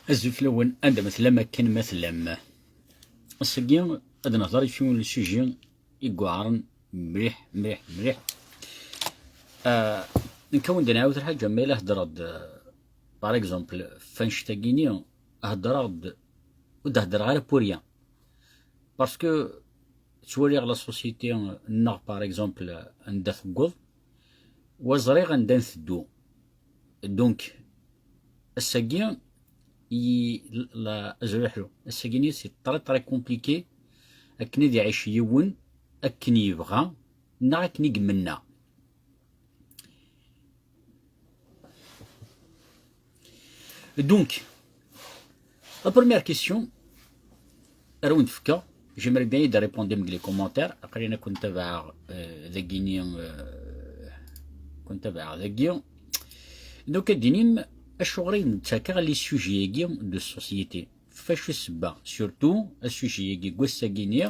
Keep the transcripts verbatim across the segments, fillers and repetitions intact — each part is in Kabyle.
Azul fell-awen, anda ma tellam, akken ma tellam. Ass-agi, ad nehḍer ɣef yiwen n sujet i iweɛren mliḥ, mliḥ, mliḥ. Ah, nekk ad wen-d-nɛawed lḥaǧa, ma yella heddreɣ-d, ah, par exemple, f annect-agi-nni, heddreɣ-d, ur d-heddreɣ ara pour rien. Parce que ttwaliɣ la société-nneɣ, par exemple, anda tewweḍ, wa ẓriɣ anda nteddu. Donc, ass-agi, i, la, azul ḥlu. Ass-agi-nni, c'est très, très compliqué akken ad iɛic yiwen akken yebɣa, neɣ akken i imenna. Donc, la première question, ara wen-d-fkeɣ, j'aimerais bien y répondre deg les commentaires, aql-in ad ken-tabaɛeɣ, euh, dagini, euh, ken-tabaɛeɣ dagi. Donc, ad d-tinim, acuɣer i d-nettakeɣ les sujets-agi de société? F acu ssebba? Surtout, asujet-agi n wass-agi-nni,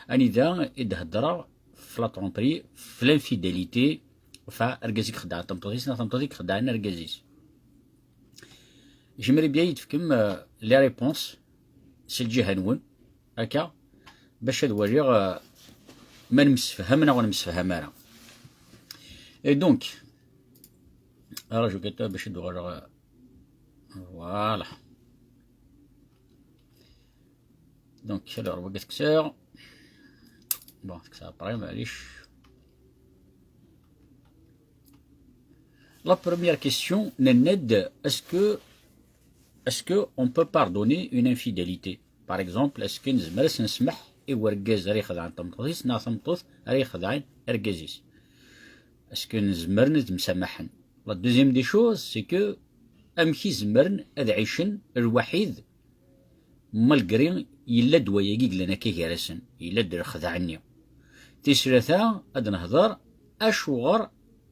anida i d-heddreɣ f la tromperie, f l'infidélité, f argaz i ixeddɛen tameṭṭut-is, neɣ tameṭṭut i ixeddɛen argaz-is. J'aimerais bien ad yi-d-tefkem, euh, les réponses si lǧiha-nwen, akka, bac ad waliɣ, euh, ma nemsefham neɣ ur nemsefham ara. Et donc, raju kan bac ad uɣaleɣ, euh, voilà. Donc, alors, wagi tekser. Bon, tekser après, معليش. La première question, nenna-d, est-ce que, est-ce que on peut pardonner une infidélité? Par exemple, est-ce que nezmer ad s-nesmeḥ i wergaz ara ixedɛen tameṭṭut-is, neɣ tameṭṭut ara ixedɛen argaz-is? Est-ce que nezmer ad msamaḥen? La deuxième des choses, c'est que amek i zemren ad ɛicen lwaḥid, malgré yella-d wayagi yellan akka gar-asen, yella-d lexdeɛ-nni? Tis tlata, ad nehder acuɣer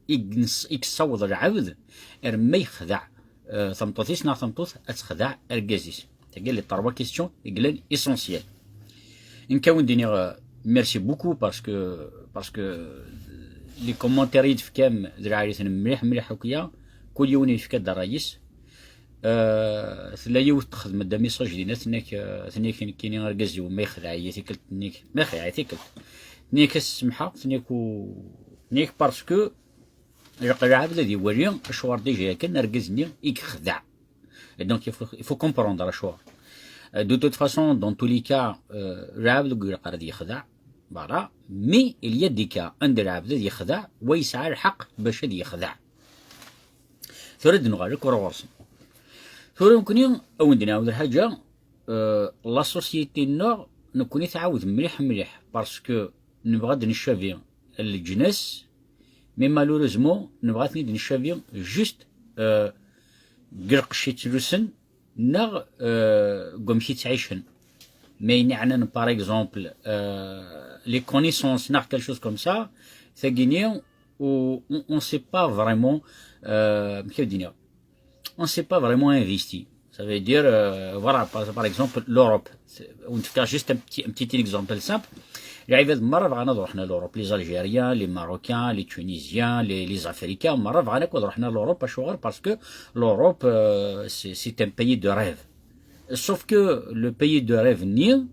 i yens-, i yessaweḍ lɛebd ar ma yexdeɛ, euh, tameṭṭut-is, neɣ tameṭṭut ad texdeɛ argaz-is. Tagi les trois questions i yellan essentielles. Nekk ad wen-d-iniɣ, euh, merci beaucoup parce que, parce que les commentaires i d-tefkam d lɛali-ten mliḥ, mliḥ akya. Kul yiwen yefka-d ṛṛay-is. Euh, tella yiwet texdem-d amessage dinna, tenna-k, euh, tenna-k nekkini argaz-iw ma yexdeɛ-iyi tikkelt, tenna-k, ma yexdeɛ-iyi tikkelt, tenna-k ad s-semḥeɣ, tenna-k u-, tenna-k parce que ilaq lɛebd ad iwali acuɣer déjà yakan argaz-nni i yexdeɛ. Et donc, il faut, il faut comprendre acuɣer. Euh, de toute façon, dans tous les cas, euh, lɛebd ur ilaq ara ad yexdeɛ. Voilà. Mais il y a des cas anda lɛebd ad yexdeɛ, wa yesɛa lḥeqq bac ad yexdeɛ. Tura ad nuɣal akk ar ɣur-sen. Tura nekkni, ad wen-d-nɛawed lḥaǧa, euh, la société-nneɣ, nekkni tɛawed mliḥ, mliḥ, parce que nebɣa ad ncabi leǧnas, mais malheureusement, nebɣa ad ten-id-ncabi juste, euh, deg lqecc i ttlusen, neɣ, euh, deg wamek i ttɛicen. Ma ayen iɛnan, par exemple, euh, les connaissances, neɣ quelque chose comme ça, tagini, on, on, on sait pas vraiment, euh, amek ad d-iniɣ, on s'est pas vraiment investi. Ça veut dire, euh, voilà, par, par exemple, l'Europe. C'est, on te fait juste un petit, un petit exemple simple. Lɛibad merra bɣan ad ruḥen ar l'Europe, les Algériens, les Marocains, les Tunisiens, les, les Africains, merra bɣan akk ad ruḥen ar l'Europe, acuɣer? Parce que l'Europe, euh, c'est, c'est un pays de rêve. Sauf que le pays de rêve-nni,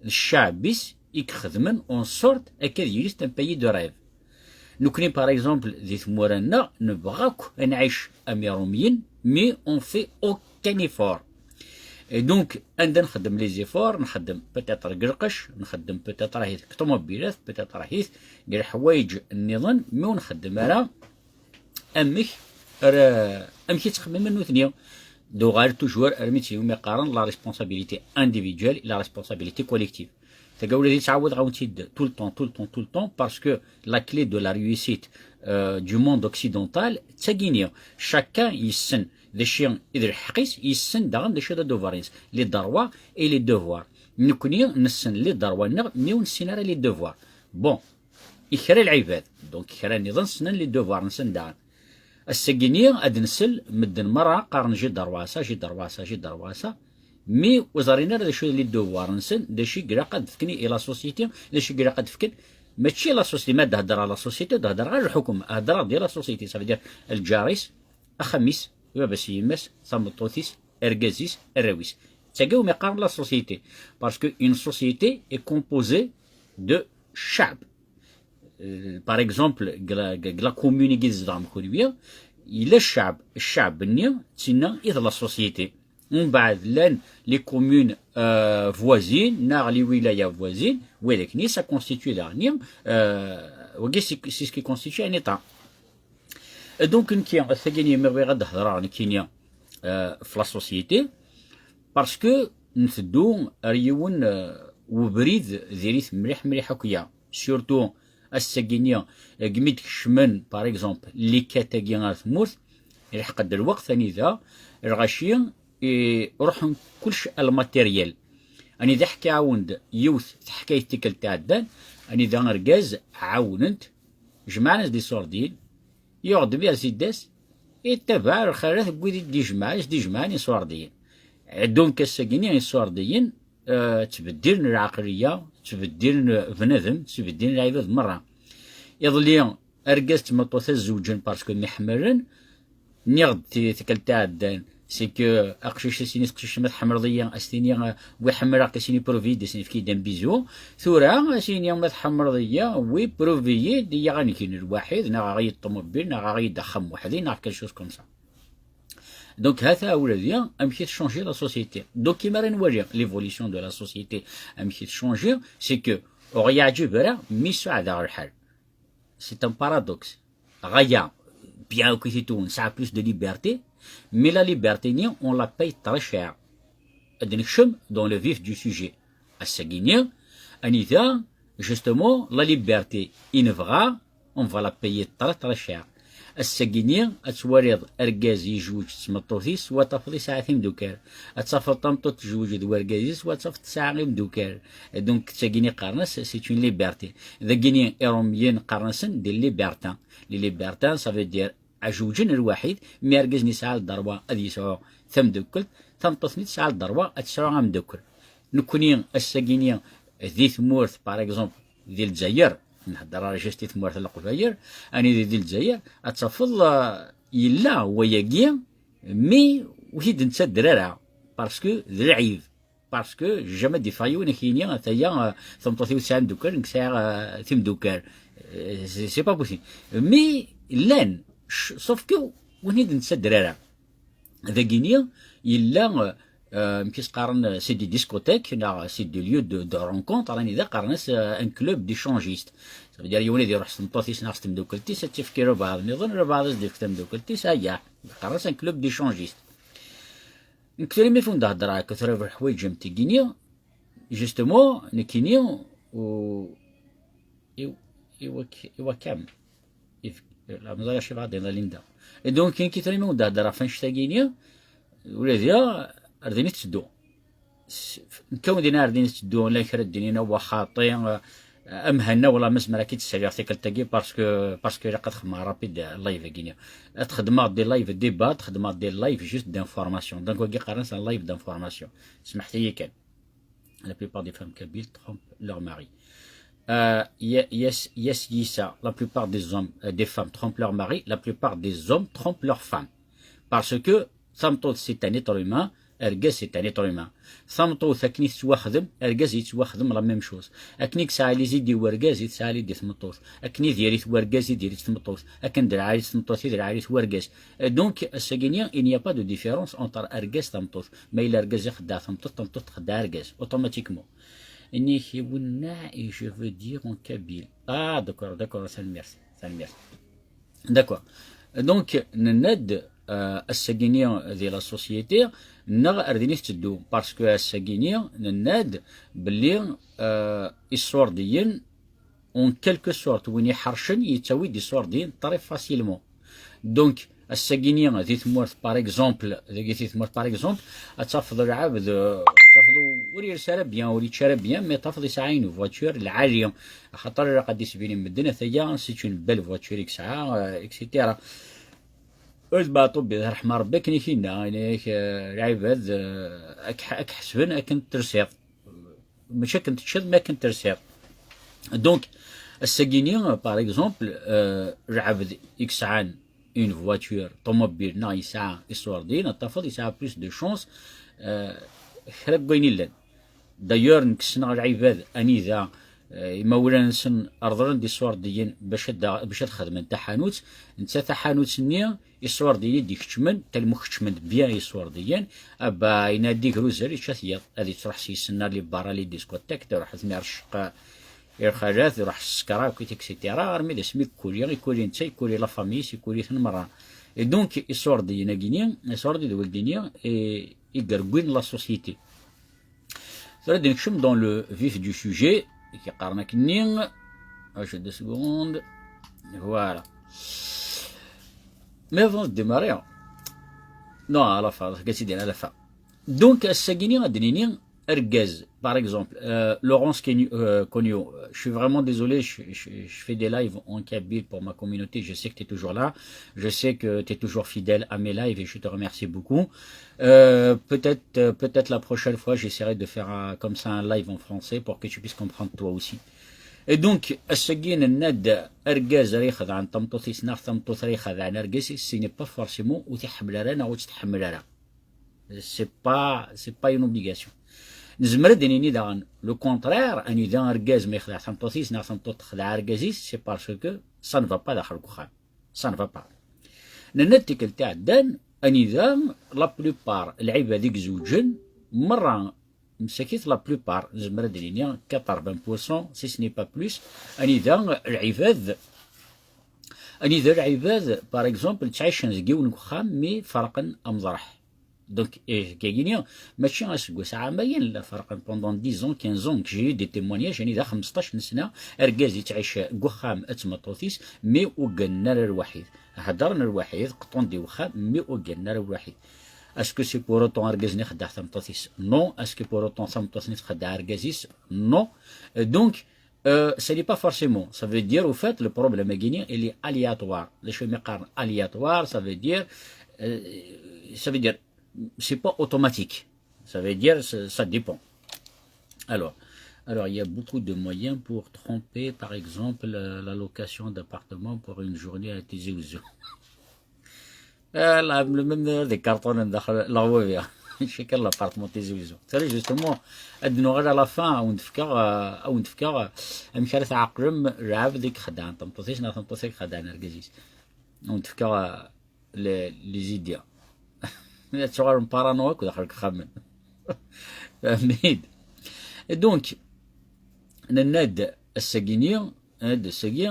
d ccaɛb-is i ixedmen en sorte akka d yili c'est un pays de rêve. Nekkni, par exemple, di tmura-nneɣ, nebɣa akk ad nɛic am Iṛumyen, mais on fait aucun effort. Et donc, anda nxeddem les efforts? Nxeddem peut-être deg lqecc, nxeddem peut-être ahit deg ṭumubilat, peut-être ahit deg leḥwayeǧ nniḍen, mais ur nxeddem ara amek ara, amek i ttxemmimen nutni. Duɣal toujours armi d tiyumi qqaren la responsabilité individuelle et la responsabilité collective. Tagi ula d ttɛawadeɣ-awen-tt-id tout le temps, tout le temps, tout le temps, parce que la clé de la réussite, euh, du monde occidental, d tagini. Chacun yessen d acu i d lḥeqq-is, yessen daɣen d acu d aduvar-ines, les droits et les devoirs. Nekkni nessen les droits-nneɣ, mais ur nessin ara les devoirs. Bon, i kra lɛibad, donc kra nniḍen ssnen les devoirs-nsen daɣen. Ass-agi-nni ad nsel medden merra qqaren j'ai droit à ça, j'ai droit à ça, j'ai droit à ça. Mais ur ẓrin ara d acu les devoirs-nsen, d acu i ilaq ad fken i la société, d acu i ilaq ad fken. Mačči la société, ma d-hedreɣ la société, d-hedreɣ ɣer lḥukum, hedreɣ di la société, ça veut dire lǧar-is, axxam-is, baba-s, yemma-s, tameṭṭut-is, argaz-is, arraw-is. D tagi umi qqaren la société. Parce que une société est composée de ccɛeb. Euh, par exemple, deg la, deg la commune i tzedɣem kunwi, yella ccɛeb. Ccɛeb-nni d tinna i d la société. Mbeɛd llan les communes euh, voisines neɣ les wilayas voisines, widak-nni, ça constitue daɣen, euh, wagi c'est c'est ce qui constitue un état. Donc nekki ass-agi-nni mi bɣiɣ ad d-hedreɣ nekkini euh, f la société, parce que nteddu ar yiwen euh, webrid diri-t mliḥ mliḥ akya, surtout ass-agi-nni degmi d-kecmen par exemple les quatre-vingts agi ar tmurt, ilḥeq-d lweqt anida lɣaci i ruḥen kullec à le matériel. Anida ḥkiɣ-awen-d yiwet teḥkayt tikkelt iɛeddan, anida argaz ɛawnen-t, jemɛen-as-d iṣurdiyen, yuɣ-d Mercedes, ittabaɛ lxalat n wid i d-ijemɛen, i s-d-ijemɛen iṣurdiyen. Donc ass-agi-nni iṣurdiyen euh, ttbeddilen lɛaqliya, ttbeddilen bnadem, ttbeddilen lɛibad merra. Iḍelli argaz d tmeṭṭut ad zewǧen parce que mi ḥemmlen. Nniɣ-d ti- tikkelt iɛeddan, c'est que aqcic ad s-yini teqcict ma tḥemmleḍ-iyi, ad s-tini euh, wi ḥemmleɣ, ad s-yini provide, ad s-nefk-id un bisou. Tura ad s-yini ma tḥemmleḍ-iyi, wi provide, iyi ad ngen lwaḥid, neɣ aɣ-yi-d ṭumubil, neɣ aɣ-yi-d axxam weḥdi, neɣ quelque chose comme ça. Donc hata ula-d-ya amek i tchangi la société. Donc imi ara nwali l'évolution de la société, amek i tchangi, c'est que ur ɣ-yeɛǧib ara mi suɛdeɣ lḥal. C'est un paradoxe. Ɣaya, bien akk i t-itun, nesɛa plus de liberté, mais la liberté-nni on la paye très cher. Ad nekcem dans le vif du sujet. Ass-agi-nni anida justement la liberté i nebɣa, on va la payer très très cher. Ass-agi-nni ad twaliḍ argaz yejweǧ d tmeṭṭut-is, wa tafeḍ yesɛa timdukal, ad tafeḍ tameṭṭut tejweǧ d wergaz-is, wa tafeḍ tesɛa imdukal. Donc d tagini qqaren-as c'est une liberté. Dagini irumyen qqaren-asen des libertins. Les libertins, ça veut dire ɛjewǧen lwaḥid, mi argaz-nni yesɛa lderwa ad yesɛu tamdukkelt, tameṭṭut-nni tesɛa lderwa ad tesɛu amdukkel. Nekkni ass-agi-nni di tmurt, par exemple, di Lezzayer, nhedder ara juste i tmurt n Leqbayel, anida di Lezzayer ad tafeḍ euh, yella wayagi, mi ur t-id-nettadder ara, parce que d lɛib. Parce que jamais d-yeffeɣ yiwen ad k-yini ataya euh, tameṭṭut-iw tesɛa imdukal, nekk sɛiɣ euh, timdukal. Euh, c'est c'est pas possible. Mais llan, ch- sauf que ur ten-id-nettadder ara. Dagini yella euh, amek i s-qqaren, c'est des discothèques neɣ c'est des lieux de, de rencontre, anida qqaren-as euh, un club d'échangistes. Ça veut dire yiwen ad iruḥ s tmeṭṭut-is neɣ s temdukelt-is, ad tt-ifk i lbaɛḍ nniḍen, lbaɛḍ ad s-d-ifk tamdukelt-is, aya qqaren-as un club d'échangistes. Nekk tura mi fun d-heddreɣ akka tura ɣef leḥwayeǧ am tigini, justement nekkini u iw iwak iwakam, la meẓra cibɛa din la Linda. Et donc nekki tura mi fun d-heddreɣ ɣef annect-agi-ni, ula d ya ar din i tetteddu. Nekkawen din ar din i tetteddu, la kra ddin-ina wa xaṭi. Amhenna wala ma zemreɣ ad k-id-ssaliɣ tikkelt-agi, parce que parce que ilaq ad xedmeɣ rapide live-agi-ni. Ad xedmeɣ des lives débat, ad xedmeɣ des lives juste d'information. Donc wagi qqaren-as un live d'information. Smeḥt-iyi kan. La plupart des femmes kabyles trompent leur mari. Euh, yes, yes, Yisa, la plupart des hommes, euh, des femmes trompent leur mari, la plupart des hommes trompent leur femme. Parce que tameṭṭut c'est un être humain, argaz c'est un être humain. Tameṭṭut akken i tettwaxdem, argaz yettwaxdem la même chose. Akken i yesɛa les idées wergaz i tesɛa les idées tmeṭṭut. Akken i diri-t wergaz i diri-t tmeṭṭut. Akken d lɛali tmeṭṭut i d lɛali wergaz. Euh, donc ass-agi-ni il n'y a pas de différence entre argaz tameṭṭut. Ma yella argaz ixeddeɛ tameṭṭut, tameṭṭut txeddeɛ argaz automatiquement. Nniɣ iwenneɛ, et je veux dire en kabyle. Ah d'accord, d'accord, tanemmirt, tanemmirt. D'accord. Donc nenna-d euh, ass-agi-ni di la société neɣ ar din i tetteddu, parce que ass-agi-ni nenna-d belli euh, iṣurdiyen en quelque sorte win iḥercen yettawi-d iṣurdiyen très facilement. Donc ass-agi-ni di tmurt par exemple, dagi di tmurt par exemple, ad tafeḍ lɛebd euh, ad tafeḍ ur yelsa ara bien, ur yečči ara bien, mais tafeḍ yesɛa une voiture lɛali. Axaṭer ilaq ad d-isbini medden ataya c'est une belle voiture i yesɛa euh, et cetera. Ur d Meɛṭub, d ṛṛeḥma n Ṛebbi akken i k-yenna, ini-ak euh, lɛibad euh, ad k- ad k-ḥesben akken tersiḍ. Mačči akken teččiḍ, ma akken tersiḍ. Donc ass-agi-ni euh, par exemple euh, lɛebd i yesɛan une voiture, ṭumubil, neɣ yesɛa iṣurdiyen, ad tafeḍ yesɛa plus de chance, euh, kra n wayen illan. D'ailleurs, nekk ssneɣ lɛibad anida, euh, imawlan-nsen rḍlen-d iṣurdiyen bac ad, bac ad xedmen taḥanut. Netta taḥanut-nni, iṣurdiyen i d-ikeččmen, talmu keččmen-d bien iṣurdiyen. Aba, yenna-d iger uzal, yečča-t yiḍ. Ad yettruḥ s yisenna li barra, li discothèque, iruḥ ad ten-irceq, irxalat, iruḥ s sskeṛ akk, et cetera. Armi d asmi yekkuli, yekkuli netta, yekkuli la famille, yekkuli-ten merra. Et donc, iṣurdiyen-agi-ni, iṣurdiyen d wagi-ni, i, i yerwin la société. Tura ad nekcem dans le vif du sujet, i yeqqaren akkenni. Attends deux secondes. Voilà. Mais avant de démarrer, non, à la fin, à la fin. Donc, ass-agi-ni ad d-nini, argaz, par exemple, euh, Laurence Kenyo, euh, Konyo, euh, je suis vraiment désolé, je, je- je fais des lives en kabyle pour ma communauté, je sais que tu es toujours là, je sais que tu es toujours fidèle à mes lives et je te remercie beaucoup. Euh, peut-être, euh, peut-être la prochaine fois, j'essaierai de faire un- comme ça un live en français pour que tu puisses comprendre toi aussi. Et donc, ass-agi nenna-d argaz ara ixedɛen tameṭṭut-is neɣ tameṭṭut ara ixedɛen argaz-is, ce n'est pas forcément ur t-iḥemmel ara neɣ ur tt-tḥemmel ara. C'est pas, c'est pas une obligation. Nezmer ad d-nini daɣen le contraire, anida argaz ma yexdeɛ tameṭṭut-is neɣ tameṭṭut texdeɛ argaz-is, c'est parce que ça ne va pas daxel deg uxxam. Ça ne va pas. Nenna-d tikkelt iɛeddan, anida la plupart lɛibad i izewǧen, merra, msakit la plupart, nezmer ad d-nini quatre-vingts pour cent, si ce n'est pas plus, anida lɛibad, anida lɛibad, par exemple, ttɛicen deg yiwen n uxxam, mi ferqen amḍreḥ. Donc, eh, kagini, mačči aseggas, ɛamayen la ferqen, pendant dix ans, quinze ans, que j'ai eu des témoignages, anida xmesṭac n sna, argaz yettɛic deg uxxam d tmeṭṭut-is, mi ur gganen ara lwaḥid. Heddren lwaḥid, qeṭṭun di wexxam, mi ur gganen ara lwaḥid. Est-ce que c'est pour autant argaz-nni ixeddeɛ tameṭṭut-is? Non. Est-ce que pour autant tameṭṭut-nni txeddeɛ argaz-is? Non. Euh, donc, euh, ce n'est pas forcément. Ça veut dire, au fait, le problème, il est aléatoire. Les chemins aléatoires, ça veut dire, euh, ça veut dire, c'est pas automatique. Ça veut dire, ça, ça dépend. Alors, alors, il y a beaucoup de moyens pour tromper, par exemple, euh, la location d'appartement pour une journée à Tizi Ouzou. Ah, la, le même, euh, des cartons dans le, la revue. Je sais quel appartement Tizi Ouzou. C'est justement, ad nuɣal à la fin, ad wen-d-fkeɣ, euh, ad wen-d-fkeɣ, euh, amek ara tɛeqlem lɛebd i ixedɛen tameṭṭut-is neɣ tameṭṭut i ixedɛen argaz-is. Ad wen-d-fkeɣ, euh, les, les idées. Ad tuɣalem parano akk daxel ixxamen. Fehmit? Et donc, nenna-d ass-agi-ni, ad d-sagi,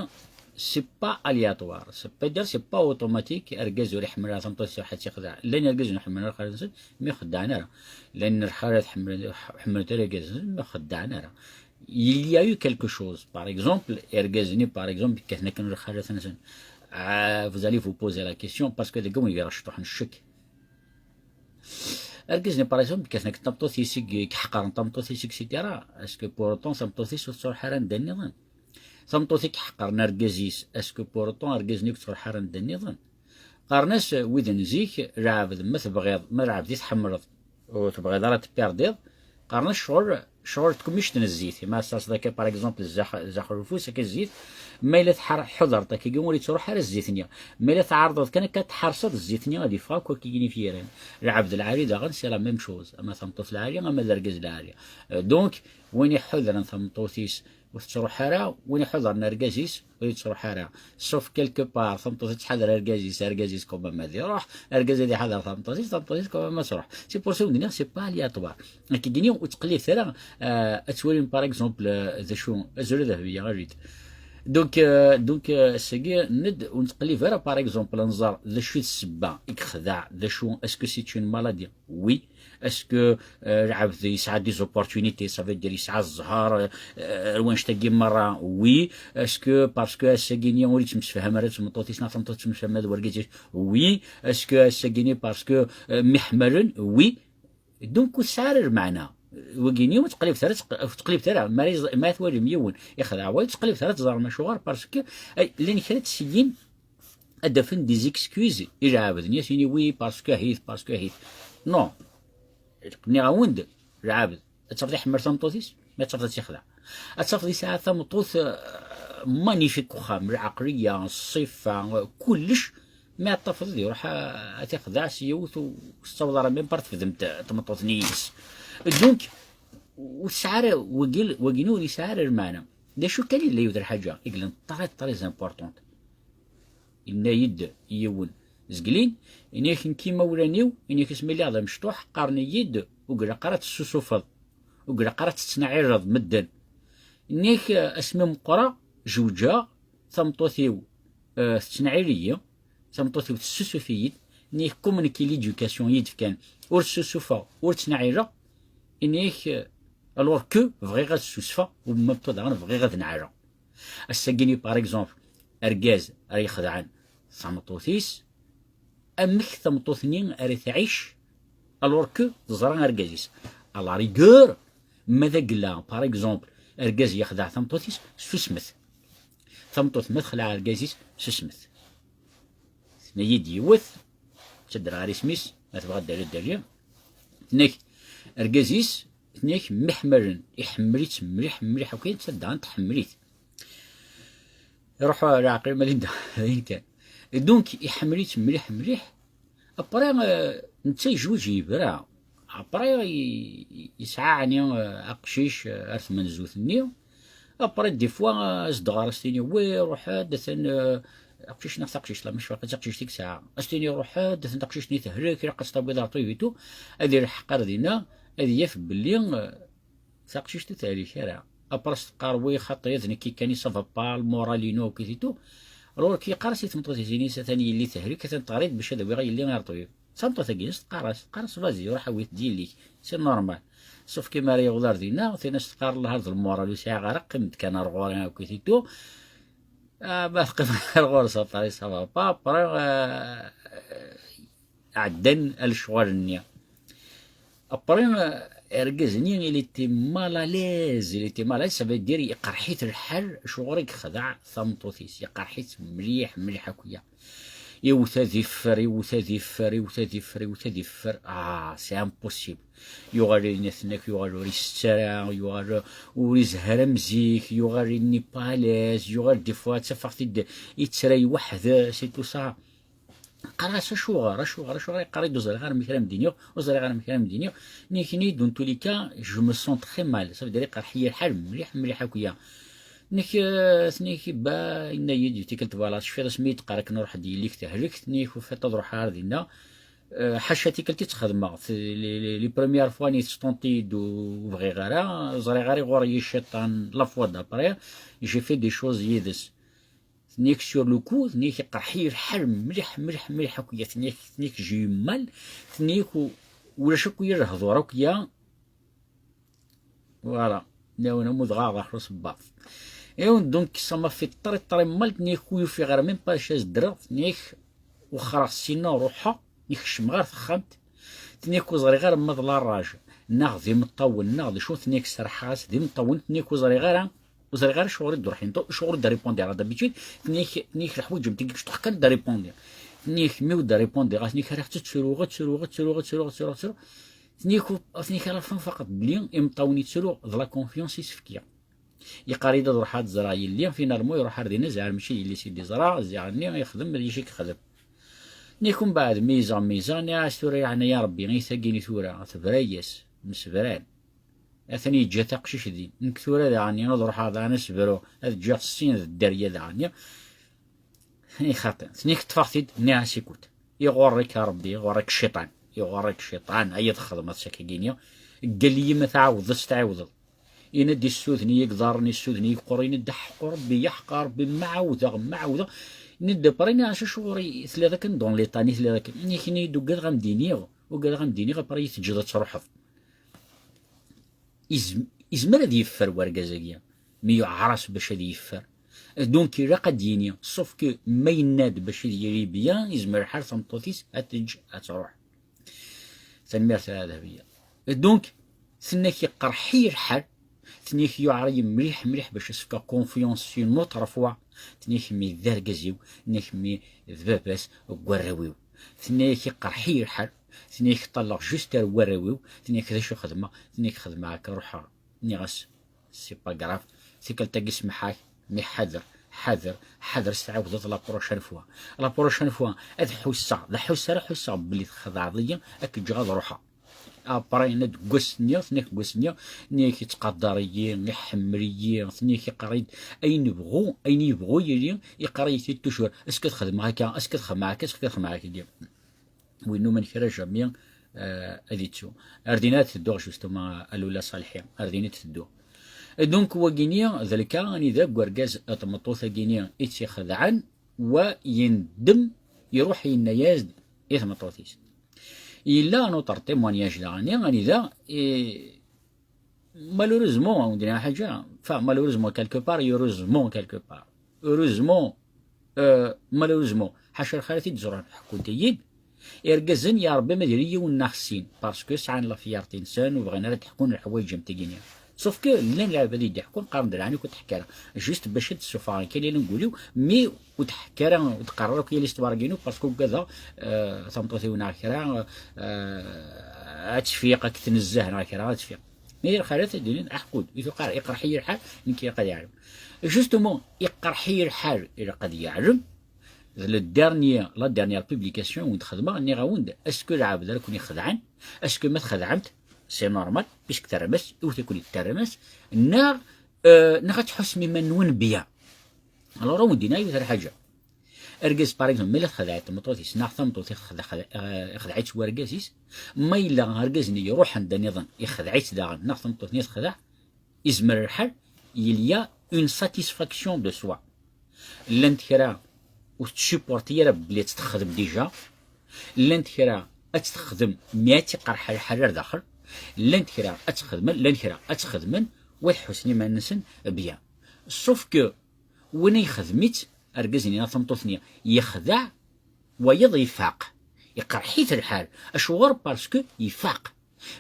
c'est pas aléatoire. Ça veut dire, c'est pas automatique. Argaz ur iḥemmel ara tameṭṭut-is, iruḥ ad tt-ixdeɛ. Llan irgazen ur ḥemmlen ara xalti-nsen, mi xeddɛen ara. Llan lxalat ḥemmlen, ḥemmlen ara irgazen, mi xeddɛen ara. Il y a eu quelque chose. Par exemple, irgazen-nni, par exemple, kkaten akken lxalat-nsen. Ah, vous allez vous poser la question, parce que deg-wen gar cṭuḥ n ccek. Argaz-nni, par exemple, kkaten akken tameṭṭut-is i iḥeqren tameṭṭut-is, et cetera. Est-ce que pour autant tameṭṭut-is ur tettruḥ ara anda nniḍen? Tameṭṭut i iḥeqren argaz-is, est-ce que pour autant argaz-nni ur yettruḥ ara anda nniḍen? Qqaren-as wid n zik, lɛebd, ma tebɣiḍ, ma lɛebd i tḥemmleḍ, ur tebɣiḍ ara ad t-tpirdiḍ, qqaren-as ccɣel, ccɣel tkemmict n zzit. Ma tesserseḍ akka, par exemple, zzax-, zzaxel ufus, akka zzit, ma yella tḥar-, tḥudreḍ akkagi ur yettruḥ ara zzit-nni. Ma yella tɛerḍeḍ kan akka ad tḥerseḍ zzit-nni, ad yeffeɣ akk akkagi ifyiren. Lɛebd lɛali daɣen, c'est la même chose. Ama tameṭṭut lɛali, ama d argaz lɛali. Euh, donc, win iḥudren tameṭṭut-is ur tettruḥ ara, win iḥudren argaz-is ur yettruḥ ara. Sauf quelque part, tameṭṭut ad tḥader argaz-is, argaz-is quand même ad iruḥ, argaz ad iḥader tameṭṭut-is, tameṭṭut-is quand même ad truḥ. C'est pour ça i wen-d-nniɣ, c'est pas aléatoire. Akkagi-ni ur ttqellibet ara, euh, ad twalim, par exemple, euh, d acu, azul a Dahbiya, a Lid. Donc, euh, donc, euh, ass-agi, ned, ur nettqellib ara, par exemple, ad nẓer d acu i d ssebba i yexdeɛ, d acu, est-ce que c'est une maladie? Oui. Est-ce que, euh, lɛebd yesɛa des opportunités, ça veut dire yesɛa zzher, euh, euh, ar wanect-agi merra? Oui. Est-ce que parce que ass-agi-ni ur yettemsefham ara d tmeṭṭut-is, neɣ tameṭṭut tettemsefham d wergaz-is? Oui. Est-ce que ass-agi-ni parce que, euh, myeḥmalen? Oui. Donc, ur tesɛi ara lmeɛna. Wagi-ni ur teqlibeḍ ara, teq-, ur teqlibeḍ ara. Ma ara yeẓ-, ma ara twalim yiwen ixdeɛ wayeḍ, ur teqlibeḍ ara teẓrem acuɣer, parce que, ay, llan kra n tsigin ad d-afen des excuses i lɛebd-nni, ad s-yini, oui, parce que ahit, parce que ahit. Non. Nniɣ-awen-d, lɛebd, ad tafeḍ iḥemmel tameṭṭut-is, ma ad tafeḍ ad tt-ixdeɛ. Ad tafeḍ yesɛa tameṭṭut, euh, magnifique deg uxxam, lɛeqliya, ṣṣifa, euh, kullec, Mi ad tafeḍ ad iruḥ a- ad t-ixdeɛ s yiwet u s ttaweḍ ara même pas tefdemt tmeṭṭut-nni yis. Donc, ur tesɛa ara, wagi wagi ur yesɛi ara lmeɛna. D acu kan yella yiwet lḥaǧa i yellan très très importante. Yenna-yi-d yiwen zgelin, ini-ak nekk imawlan-iw, ini-ak asmi lliɣ d amecṭuḥ qqaren-iyi-d ur ilaq ara ad tessusufeḍ, ur ilaq ara ad tettnaɛireḍ medden. Ini-ak asmi meqqreɣ, jewǧeɣ, tameṭṭut-iw eh, tettnaɛil-iyi, tameṭṭut-iw tessusuf-iyi-d, ini-ak comme nekk l'éducation i yi-d-fkan, ur ssusufeɣ, ur ttnaɛileɣ, ini-ak eh, alors que bɣiɣ ad ssusfeɣ, u même temps daɣen bɣiɣ ad neɛleɣ. Ass-agi-nni, par exemple, argaz ara ixedɛen tameṭṭut-is, amek tameṭṭut-nni ara tɛic alors que teẓra argaz-is? À la rigueur, ma d agella, par exemple, argaz yexdeɛ tameṭṭut-is, susmet. Tameṭṭut ma texleɛ argaz-is, susmet. Tenna-yi-d yiwet, ttadder ɣer isem-is, ma tebɣa ad d-tali, ad d-tali. Tenna-k argaz-is, tenna-k mmi ḥemmlen, iḥemmel-itt mliḥ mliḥ akk, ayen ttadda tḥemmel-it. Iruḥ leɛqel ma d ayen kan. Et donc, iḥemmel-itt mliḥ mliḥ. Après, euh, netta yejweǧ yebra. Après, i- i- yesɛa ɛni, euh, aqcic, euh, ar tmenzut-nni. Après, des fois, euh, as-d ɣer as-tini, wi, ruḥ-d, atan, euh, aqcic neɣ taqcict, la, mac faqet taqcict i yesɛa. As-tini, ruḥ-d, atan taqcict-nni tehlek, ilaq ad s-tawiḍ ar ṭibit u, ad ilḥeq ar dinna, ad yaf belli, euh, taqcict ur tehlek ara. Après, as-teqqar, wi, xaṭi, d nekki kan i ça va pas, le moral-inu, akk et tout. Alors, ki yeqqar-as i tmeṭṭut-is, ini-as, atan yelli tehlek, atan teɣri-d bac ad awiɣ yelli ar ṭbib. D tameṭṭut-agi, as teqqar-as, teqqar-as, vas-y, ruḥ awi-t d yelli-k. C'est normal. Sauf que mi ara yaweḍ ar dinna, tin as teqqar, Allah, hard le moral, ur sɛiɣ ara, qqim-d kan ar ɣur-i, akk et tout. Ah, ma teqqim ar ɣur-s, après, ça va pas, après, euh, ɛeddan ar lecɣal-nni. Après, euh, argaz-nni, il était mal à l'aise, il était mal à l'aise, ça veut dire iqerḥ-it lḥal, acuɣer i yexdeɛ tameṭṭut-is, iqerḥ-it mliḥ, mliḥ akk-ya. Iwet ad iffer, iwet ad iffer, iwet ad iffer, iwet ad iffer. Ah, c'est impossible. Yuɣal yenna-ten akk, yuɣal ur isett ara, yuɣal ur izehher am zik, yuɣal il n'est pas à l'aise, yuɣal des fois ttafeɣ-t-id yettra weḥd-s et tout ça. Qqareɣ-as acuɣer, acuɣer, acuɣer, yeqqar-iyi-d ur ẓriɣ ara amek ara m-d-iniɣ, ur ẓriɣ ara amek ara m-d-iniɣ. Nekni, dans tous les cas, je me sens très mal. Ça veut dire iqerḥ-iyi lḥal mliḥ, mliḥ akk-ya. Nek, eh, tenna-k, ba, yenna-yi-d tikkelt, voilà, tecfiḍ asmi i d-qqar akken ruḥ-d yelli-k tehlek, tenna-k, ufiḍ ad ruḥeɣ ar dinna. Eh, ḥaca tikkelt i tt-xedmeɣ, t-, les, les, les premières fois-nni tesṭunṭi-yi-d ur bɣiɣ ara, ẓriɣ ara iɣur-iyi cciṭan, la fois d'après, j'ai fait des choses yid-s. Tenna-k sur le coup, tenna-k iqerḥ-iyi lḥal mliḥ, mliḥ, mliḥ akk-ya, tenna-k, tenna-k j'ai eu mal, tenna-k u-, ulac akk-ya lehdur akk-ya, voilà, nawen amud ɣaɣ daxel usebbaḍ. Et donc, ça m'a fait très, très mal, tenna-k ur ufiɣ ara même pas acu as-ddreɣ, tenna-k wexxreɣ ssinna ruḥeɣ, nekcem ɣer texxamt, tenna-k ur ẓriɣ ara ma d la rage, neɣ d imeṭṭawen, neɣ d acu, tenna-k serḥeɣ-as d imeṭṭawen, tenna-k ur ẓriɣ ara, ur ẓriɣ ara acuɣer i d-ruḥ, acuɣer ur d-répondiɣ ara. D'habitude, tenna-k, tenna-k leḥwayeǧ am tigi, cṭuḥ kan d-répondre. Tenna-k mi ur d-répondiɣ, tenna-k rriɣ-tt ad ttruɣ, ad ttruɣ, ad ttruɣ, ad ttruɣ, ad ttruɣ, ad ttruɣ. Tenna-k, tenna-k à la fin faqeɣ belli imeṭṭawen i ttruɣ d la confiance i s-fkiɣ. Yeqqar-iyi-d ad ruḥeɣ ad ẓreɣ yelli, finalement iruḥ ar dinna, ziɛer mačči d yelli-s i d-iẓra, ziɛer-nni ixdem d acu i yexdem. Nekk mbeɛd mi yezɣem, mi yezɣem, nniɣ-as tura yeɛna ya Rebbi, i tagi-nni tura, tebra-yas, msebran. Atan yeǧǧa taqcict din. Nekk tura daɣen ad ruḥeɣ daɣen ad sbruɣ, ad ǧǧeɣ sin d dderya daɣen. Tenna-k xaṭi, tenna-k ṭṭfeɣ-t-id, nniɣ-as ikut. Iɣurr-ik a Rebbi, iɣurr-ik cciṭan, iɣurr-ik cciṭan, ay ad txedmeḍ s akka-agi-nni. Ggal-iyi ma tɛawdeḍ s tɛiwdeḍ. Yenna-d issuden-iyi iḍarren, issuden-iyi iqquren, yenna-d aḥeqq Rebbi, aḥeqq Rebbi, ma ɛawdeɣ, ma ɛawdeɣ. Yenna-d après, nniɣ-as acuɣer i telliḍ akken dans l'état-nni telliḍ akken? Nekni d ugadeɣ a m-d-iniɣ, ugadeɣ a m-d-iniɣ, après i teǧǧeḍ ad truḥeḍ. Izm-, izmer ad yeffer wergaz-agi, mi yuɛer-as bac ad yeffer. Donc, ilaq ad d-yini, sauf que ma yenna-d bac ad yili bien, izmer lḥal tameṭṭut-is ad teǧǧ ad truḥ. Tanemmirt a Dahbiya. Donc, tenna-k iqerḥ-iyi lḥal, tenna-k yuɛer-iyi mliḥ, mliḥ bac as-fkeɣ confiance une autre fois, tenna-k mi d argaz-iw, tenna-k mi d baba-s n warraw-iw. Tenna-k iqerḥ-iyi lḥal, tenna-k ṭṭalleɣ juste ar warraw-iw, tenna-k d acu xedmeɣ, tenna-k xedmeɣ akka ruḥeɣ. Nniɣ-as, c'est pas grave, tikkelt-agi semḥeɣ-ak, mais ḥader, ḥader, ḥader s tɛawdeḍ la prochaine fois. La prochaine fois, ad ḥusseɣ, d ḥusseɣ ara ḥusseɣ belli txedɛeḍ-iyi, ad k-ǧǧeɣ ad ruḥeɣ. Après, yenna-d deg wass-nni, tenna-k deg wass-nni, tenna-k yettqadar-iyi, iḥemmel-iyi, tenna-k iqqar-iyi-d ayen yebɣu, ayen yebɣu yili, iqqar-iyi-t-id toujours. Est-ce que ad xedmeɣ akka, est-ce que ad xedmeɣ akka, est-ce que ad xedmeɣ akka? Win numen kra jamais, euh, ad ittu. Ar din ad tedduɣ, justement, a Lula Salḥi. Ar din ad tedduɣ. Et donc, wagini, d lka, anida deg urgaz, tmeṭṭut-agini, i tt-ixedɛen, wa yendem, iruḥ yenna-yas-d i tmeṭṭut-is. Yella un autre témoignage daɣen, anida, eh, malheureusement, ur d-nniɣ ḥaǧa, enfin, malheureusement quelque part, heureusement quelque part. Heureusement, euh, malheureusement, ḥaca lxalat i d-ẓran, ḥekkun-iyi-d, irgazen, ya Ṛebbi, ma diri yiwen neɣ sin, parce que sɛan la fierté-nsen, ur bɣin ara ad ḥkun leḥwayeǧ am tigi-nni. Sauf que llan lɛibad i d-iḥkun, qqaren-d lɛani ur teḥka ara. Juste bac ad d-ssufɣen kan yal angul-iw, mais ur teḥka ara, ur d-qqar ara akk yal histoire-agi-inu, parce que ugadeɣ, euh, tameṭṭut-iw neɣ kra, euh, ad tfiq, ad k-tnezzeh neɣ kra, ad tfiq. Mais lxalat ad d-inin, aḥkud, i tuqar, iqerḥ-iyi lḥal, nekk ilaq ad yeɛlem. Justement, iqerḥ-iyi lḥal, ilaq ad yeɛlem. D le dernier, la dernière publication i d-xedmeɣ, nniɣ-awen-d, est-ce que lɛebd ara ken-ixedɛen? Est-ce que ma txedɛemt, c'est normal, puisque terram-as, iwet-iken-id terram-as, neɣ, euh, neɣ ad tḥussem iman-nwen bien? Alors, ad wen-d-iniɣ yiwet n lḥaǧa. Argaz, par exemple, ma yella texdeɛ-it tmeṭṭut-is, neɣ tameṭṭut ixdeɛ-, ixdeɛ-itt wergaz-is, ma yella argaz-nni iruḥ anda nniḍen, ixdeɛ-itt daɣen, neɣ tameṭṭut-nni texdeɛ, izmer lḥal, il y a une satisfaction de soi. Llant kra ur tettsuporti ara belli ad tt-texdem déjà, llant kra ad tt-texdem mi ad tt-iqerḥ lḥal ar daxel, llant kra ad tt-xedmen, llan kra ad tt-xedmen, wa tḥussen iman-nsen bien. Sauf que win ixdem-itt, argaz-nni neɣ tameṭṭut-nni, yexdeɛ, wayeḍ ifaq. Iqerḥ-it lḥal. Acuɣer? Parce que ifaq.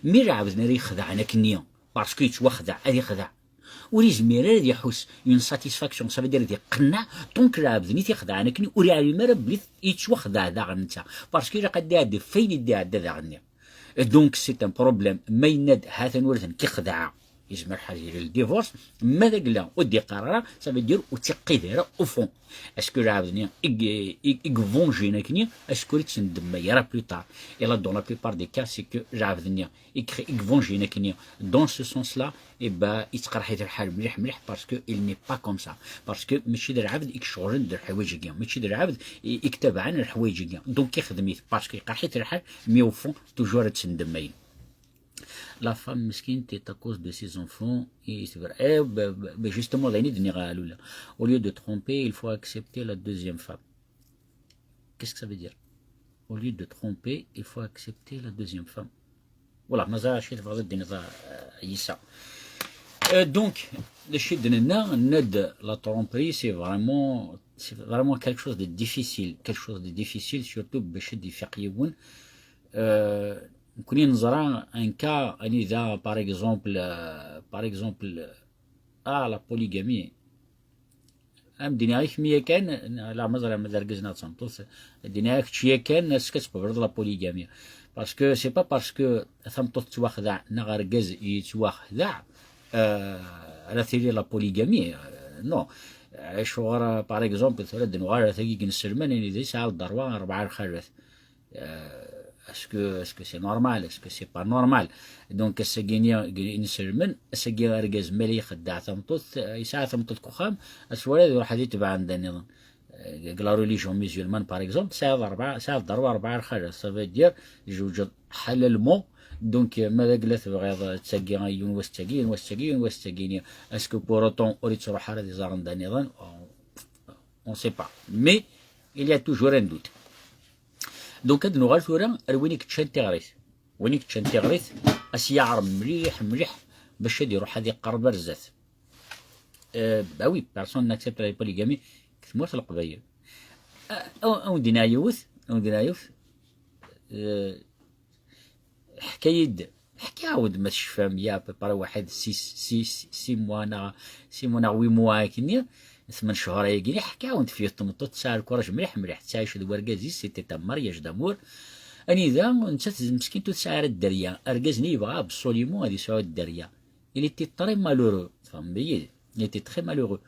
Mi lɛebd-nni ara ixedɛen akkenni, parce que yettwaxdeɛ, ad ixdeɛ. Ur izmir ara ad iḥuss une satisfaction, ça veut dire ad iqenneɛ, tant que lɛebd-nni t-ixedɛen akkenni, ur iɛlim ara belli yettwaxdeɛ daɣen netta. Parce que ilaq ad d-iɛeddi ɣef wayen i d-iɛedda daɣen-nni. Donc, c'est un problème. Ma yenna-d, ha-t-an ur d nekk i xedɛeɣ, yezmer ḥader le divorce. Ma d agla ur d-iqqar ara, ça veut dire ur tt-iqqid ara au fond. Est-ce que lɛebd-nni i, i, i yvengin akkenni, est-ce que ur yettendemmay ara plus tard? Et là, dans la plupart des cas, c'est que lɛebd-nni i yx-, i yvengin akkenni dans ce sens-là, eh ben, yettqerḥ-it lḥal mliḥ mliḥ, parce que il n'est pas comme ça. Parce que mačči d lɛebd i iceɣlen d leḥwayeǧ-agi, mačči d lɛebd i, i itabaɛen leḥwayeǧ-agi. Donc, ixdem-it parce que iqerḥ-it lḥal, mais au fond, toujours ad ttendemmayen. La femme miskine, c'est à cause de ses enfants, et c'est vrai. Eh, ben, ben, ben, justement, d ayen i d-nniɣ a Lula. Au lieu de tromper, il faut accepter la deuxième femme. Qu'est-ce que ça veut dire? Au lieu de tromper, il faut accepter la deuxième femme. Voilà, mazal acu i tebɣiḍ ad d-tiniḍ, euh, Yisa. Euh, donc, d acu i d-nenna, nenna-d la tromperie, c'est vraiment, c'est vraiment quelque chose de difficile, quelque chose de difficile, surtout bac ad d-ifiq yiwen. Euh, nekkni neẓra un cas anida, par exemple, euh, par exemple, ah, la polygamie. Am d-iniɣ-ak mi yakan, la ma ẓriɣ ma d argaz neɣ d tameṭṭut, d-iniɣ-ak kečč yakan, est-ce que tqebleḍ la polygamie? Parce que c'est pas parce que tameṭṭut tettwaxdeɛ neɣ argaz yettwaxdeɛ, euh, ara tili la polygamie, euh, non. Acuɣer, par exemple, tura ad nuɣal ar tagi n Selman, anida yesɛa le droit rebɛa lxalat. Euh, est-ce que, est-ce que c'est normal? Est-ce que c'est pas normal? Donc, ass-agi-nni n Selman, ass-agi argaz ma la ixeddeɛ tameṭṭut, euh, yesɛa tameṭṭut deg uxxam, ass wala ad iruḥ ad itbeɛ anda nniḍen. Euh, deg la religion musulmane, par exemple, tesɛiḍ rebɛa, tesɛiḍ rebɛa, rebɛa lxalat. Ça veut dire, tjewǧeḍ ḥalalement. Donc, euh, ma d agla tebɣiḍ, euh, ttagi yiwen wass ttagi, yiwen wass ttagi, yiwen wass ttagi-nni. Est-ce que pour autant, ur yettruḥ ara ad iẓer anda nniḍen? On, on sait pas. Mais, il y a toujours un doute. Donc, ad nuɣal tura ar win i yeččan tiɣrit. Win i yeččan tiɣrit, ad s-yeɛreḍ mliḥ, mliḥ, bac ad iruḥ ad iqerreb ar zdat. Euh, bah oui, personne n'accepte la polygamie deg tmurt n Leqbayel. Ah, aw-, awen-d-iniɣ yiwet, awen-d-iniɣ yiwet, euh, ḥka-yi-d, ḥkiɣ-awen-d ma tecfam, ya à peu près waḥed six, six, six mois neɣ, six mois neɣ huit mois akkenni, tmen cchur ayagi, ḥkiɣ-awen-d f yiwet tmeṭṭut tesɛa lkuṛaj mliḥ, mliḥ, tettɛic d wergaz-is, c'était un mariage d'amour. Anida, nettat meskint ur tesɛi ara dderya, argaz-nni yebɣa absolument ad yesɛu dderya. Il était très malheureux, tfehmeḍ-iyi? Il était très malheureux.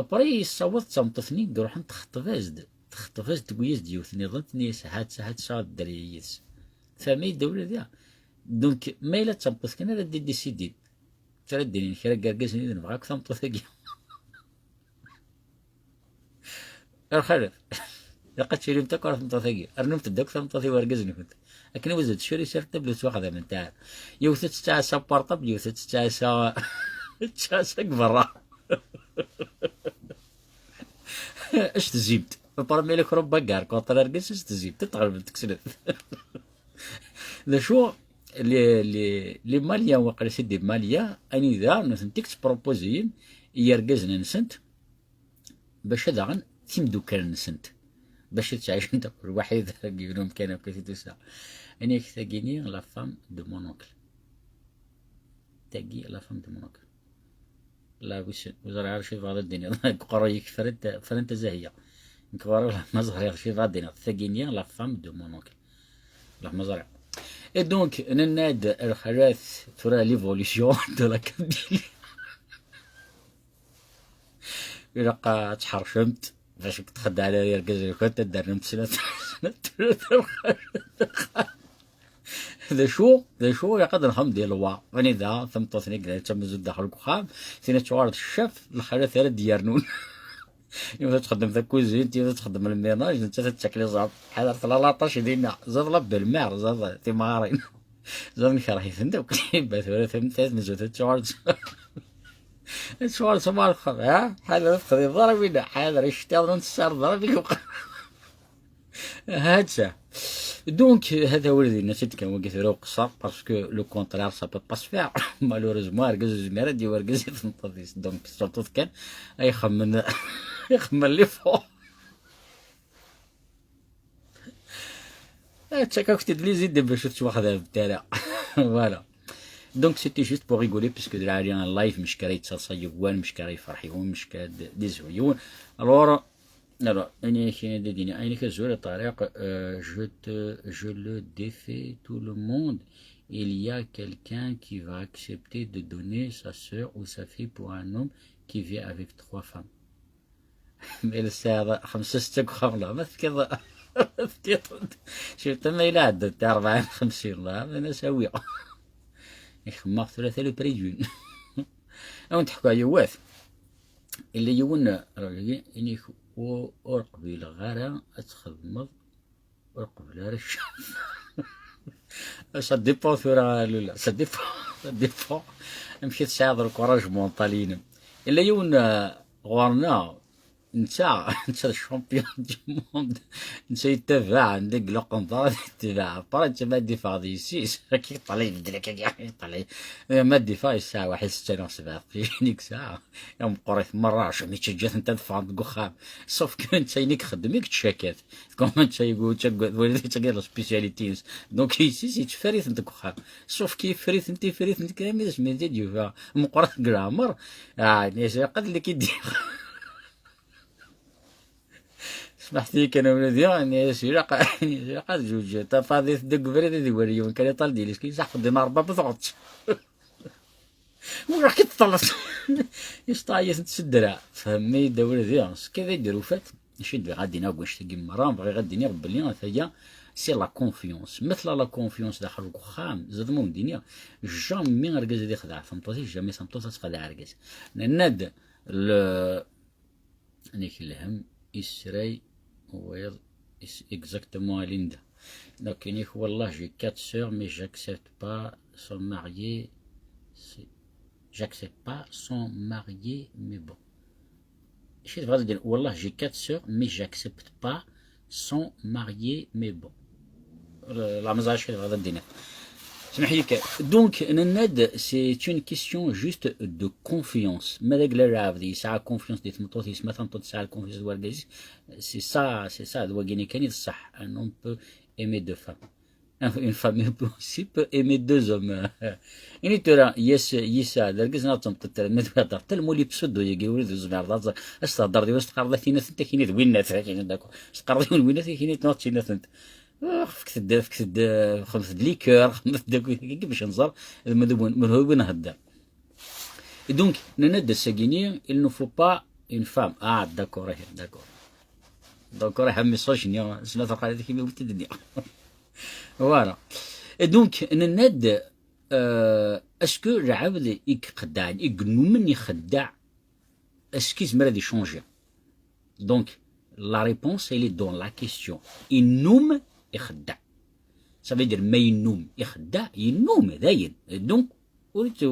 Après yessaweḍ d tameṭṭut-nni d-ruḥen texṭeb-as-d, texṭeb-as-d, tewwi-as-d yiwet nniḍen, tenna-yas: "Hat, hat, sɛiɣ dderya yid-s." Tfehmem-iyi-d ula d ya? Donc ma yella d tameṭṭut kan ara d-idissidin, tura d-inin kra n yergazen i d-nebɣa akk tameṭṭut-agi. A lxalat, ilaq ad tilimt akk ar tmeṭṭut-agi, rnumt-d akk tameṭṭut i wergaz-nkent. Akken i wezet curi sur table ur ttwaxdament ara. Yiwet ad tettɛassa portable, yiwet ad tettɛassa, tettɛassa deg berra. Acu tezzimt? Parmi le krubagar contre argaz, acu tezzimt? Ad tɣelbemt deg snat. D acu, les, les, les Maliens, waqila c'est des Maliens, anida nutenti ttpropozin i yergazen-nsent bac ad aɣen timeddukal-nsent, bac ad ttɛicent akk lwaḥid deg yiwen umkan akk i tusa. Ini-ak tagini la femme de mon oncle. Tagi la femme de mon oncle. La wissen, ur ẓriɣ ara acu yebɣa ad d-iniḍ. Deg uqerruy-ik frant, frant azahya. Nekk ɣur-i la ma ẓriɣ acu yebɣa ad d-iniḍ. Tagini la femme de mon oncle. La ma ẓriɣ. Et donc, nenna-d a lxalat, tura l'évolution de la Kabylie. Ilaq ad tḥercemt bac ur txedɛem ara irgazen-nkent, ad d-ternumt snat, snat. D acu, d acu, ilaq ad nxemmem di lwa. Anida tameṭṭut-nni i yellan d tamenzut daxel n uxxam, tin ad tuɣal d ccaf, lxalat ara d-yernun. Yiwet ad txeddem takuzint, yiwet ad txeddem lminaj, nettat ad tettak les ordres. Ḥader, tella laṭac dinna, ẓad la belle-mère, ẓad timɣarin. Ẓad nekreh-iten akk. Ba tura tameṭṭut-nni ad tuɣal d, ad tuɣal d tamɣart, ha? Ḥader, ur texdimeḍ ara winna, ḥader, iceṭṭiḍen ur tessardeḍ ara mi yuqer. Hatta. Donc, hada ur d-yenna-t-id kan wagi tura uqeṣṣer, parce que le contraire, ça peut pas se faire. Malheureusement, argaz ur yezmir ad d-yawi argaz i tmeṭṭut-is. Donc, surtout kan, ay xemmen, ay xemmen l'effort. Ad ttak akk-t-id les idées bac ur tettwaxdamemt ara. Voilà. Donc, c'était juste pour rigoler, puisque de la en live, mec kara yettaḍsa yiwen, mec kara yefreḥ yiwen, mec kara d-, d-izhu yiwen. Alors, alors, ayen akka d-iniɣ, ayen akka, azul a Ṭariq, euh, je te, je le défais tout le monde. Il y a quelqu'un qui va accepter de donner sa sœur ou sa fille pour un homme qui vit avec trois femmes. Ma yella tesɛiḍ xemsa setta deg uxxam, la ma tefkiḍ, tefkiḍ-d. Cfiɣ ma yella ɛedda rebɛin xemsin, la ma nas awi. Ixemmeɣ tura tala près d'une. Ad wen-d-ḥkuɣ yiwet. Illa yiwen, ragi, inik, ur, ur qbileɣ ara ad txedmeḍ ur qbel ara ccaf. Ça dépend tura, Lula, ça dépend, ça dépend. Amek i tesɛiḍ le courage mental-inem. Illa yiwen, euh, ɣur-neɣ, netta, netta d champion du monde. Netta yettabaɛ, anda yella uqenṭar ad yettabaɛ. Après, netta ma d-yeffeɣ d yessi-s, akka yeṭṭalay, ibeddel akka, yeṭṭalay. Ma d-yeffeɣ, yesɛa waḥed setta neɣ sebɛa teqcicin i yesɛa. Meqqrit merra, acimi ttaǧǧa-tent ad ffɣent deg uxxam? Sauf que netta ayen i ixeddem i yettcakat. Tguma netta yeggu, yettagad, wala d yettagad la spécialité-ines. Donc, yessi-s yetteffer-itent deg uxxam. Sauf que yeffer-itent, yeffer-itent, kra mi d asmi d-yufa meqqret deg leɛmer. Ah, nni-as, ilaq ad lli-k-id-, smaḥt-iyi kan a wladi, nni-as, ilaq, ilaq ad zewǧ. Tafadit deg ubrid ad iwali yiwen kan iṭal di liski, saḥ xeddim rebba butɣet. Ur k-teṭṭleḍ. Yesṭaɛi-tent s ddreɛ. Fhem-iyi-d a wladi, s kra i d-rufat. Acu i d-bɣiɣ ad d-iniɣ deg wannect-agi merra? Bɣiɣ ad d-iniɣ belli ataya, c'est la confiance. Ma tella la confiance daxel deg uxxam, zad ma wen-d-iniɣ, jamais argaz ad ixdeɛ tameṭṭut-is, jamais tameṭṭut ad txdeɛ argaz. Nenna-d, le, Amek lhem isray wayeḍ is-, exactement a Linda. Donc, inik, wallah, j'ai quatre sœurs, mais j'accepte pas son marié, c'est, j'accepte pas son marié, mais bon. Acu tebɣiḍ ad d-tiniḍ? Wallah, j'ai quatre sœurs, mais j'accepte pas son marié, mais bon. La, la, ma ẓriɣ acu tebɣiḍ ad d-tiniḍ. Smeḥ-iyi kan. Donc, nenna-d, c'est une question juste de confiance. Ma d agla lɛebd yesɛa confiance di tmeṭṭut-is, ma tameṭṭut tesɛa confiance d wergaz-is, c'est ça, c'est ça, d wagini kan i d ṣṣeḥ. Un homme peut aimer deux femmes. Une femme aussi peut aimer deux hommes. Ini tura, yes, yisa, d argaz neɣ d tameṭṭut, ma d wihda, tellement les pseudo-yagi, ur d-tezmireḍ ad, ad s-tehdeṛ d yiwen, s-teqqareḍ a tinatent, akini d winnat, akini d'accord. S-teqqareḍ yiwen winnat, akini d tinatent. Ah, fket-d, fket-d, xedmet-d liqueur, xedmet-d akk, bac nẓer, d menhu win, menhu win nhedder. Et donc, nenna-d ass-agini, il ne faut pas Une femme. Ah, d'accord, eh, d'accord. Donc, راه ميساج نيا سنة القرية كيما قلت الدنيا. Voilà. Et donc, nenna-d, euh, est-ce que العبد يخدع، ينومن يخدع، est-ce que يزمر يشونجي؟ Donc, la réponse, elle est dans la question. ينوم يخدع. Ça veut dire ما ينوم يخدع، ينوم داين. Donc, ur يت-،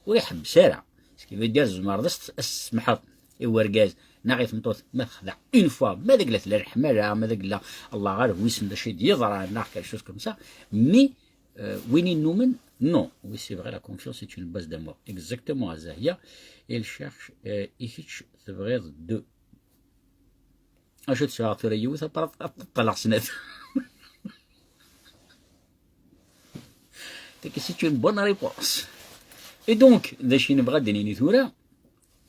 ur يحبس ara. Ce qui veut dire زمر السمحة. إي ورقاز، ناغي تمطوت، ما تخدع. Une fois، ما ذاك لا تلا الحمالة، ما ذاك لا الله غير ويسن ذا شي يضرع، ناغ quelque chose comme ça. Mais, euh, وين ينومن؟ Non. Oui, c'est vrai, la confiance est une base d'amour. Exactement, هذا هي. Il cherche, euh, يكتش تبغيض deux. اش تسوى ثورة يوث، طلع سنات. C'est une bonne réponse. Et donc, ذا شي نبغى دنيني ثورة،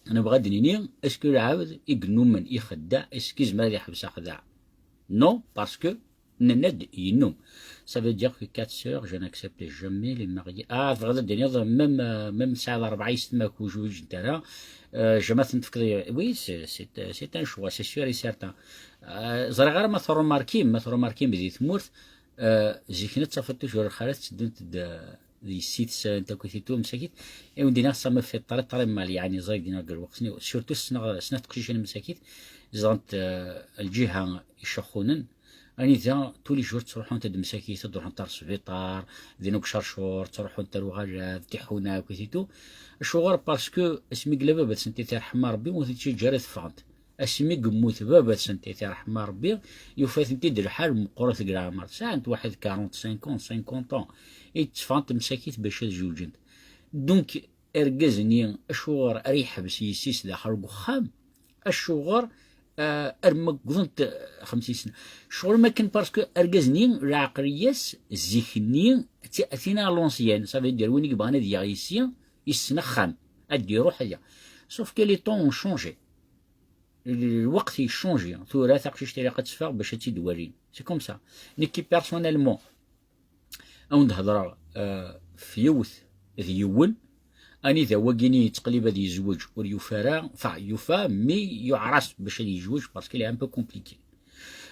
نبغى دنيني، est-ce que العبد ينومن يخدع، est-ce que يزمر يحبس خداع؟ Non, parce que nenna-d ينوم. Ça veut dire que quatre sœurs, je n'accepte jamais les mariés. Ah, تبغى دنيا même, même ساعة أربعة يستماك وجوج انت راه. Euh, je ما تنتفكر. Oui, c'est, c'est, c'est un choix, c'est sûr et certain. Euh, ẓriɣ ara ma تروماركيم، ما تروماركيم ذي ثمورت. Euh, zik-nni ttafeḍ toujours الخالات تدنت د-، دي سيت سان تاكوتيتو مساكيت. اي ودينا ça me fait très très mal، يعني زايد دينا قال وقتني surtout سنة سنة تقشيشين مساكيت. زغنت، آه، الجهة يشخونن. اني ذا tous les jours تروحون تد مساكيت، تروحون تار السبيطار، دينوك شرشور، تروحون تار وغالات، تيحونا كوتيتو. الشغل parce que اسمي قلبة بس انت ترحم ربي وانت تشي جاري تفانت. Asmi yemmut baba-tsent, i t-iṛḥem Ṛebbi, yufa-tent-id lḥal meqqret deg leɛmeṛ. Sɛant waḥed quarante-cinq ans, cinquante ans, i tteffɣent msakit bac ad zewǧent. Donc, argaz-nni, acuɣer ara yeḥbes yessi-s daxel deg uxxam? Acuɣer, ah, arma wwḍent, ah, xemsin sna? Ccɣel makken, parce que argaz-nni, lɛeqliya-s, zik-nni, ti-, tin à l'ancienne, ça veut dire, win i yebɣan ad yaɣ yessi, yessen axxam, ad d-iruḥ aya. Sauf que les temps ont changé. Lweqt yeccanji. Tura taqcict ilaq ad teffeɣ bac ad tt-id-walin. C'est comme ça. Nekki, personnellement, ad wen-d-hedreɣ, euh, f yiwet d yiwen, anida wagini yettqlib ad yezweǧ ur yufi ara, enfin, yufa, mais yuɛer-as bac ad yezweǧ, parce qu'il est un peu compliqué.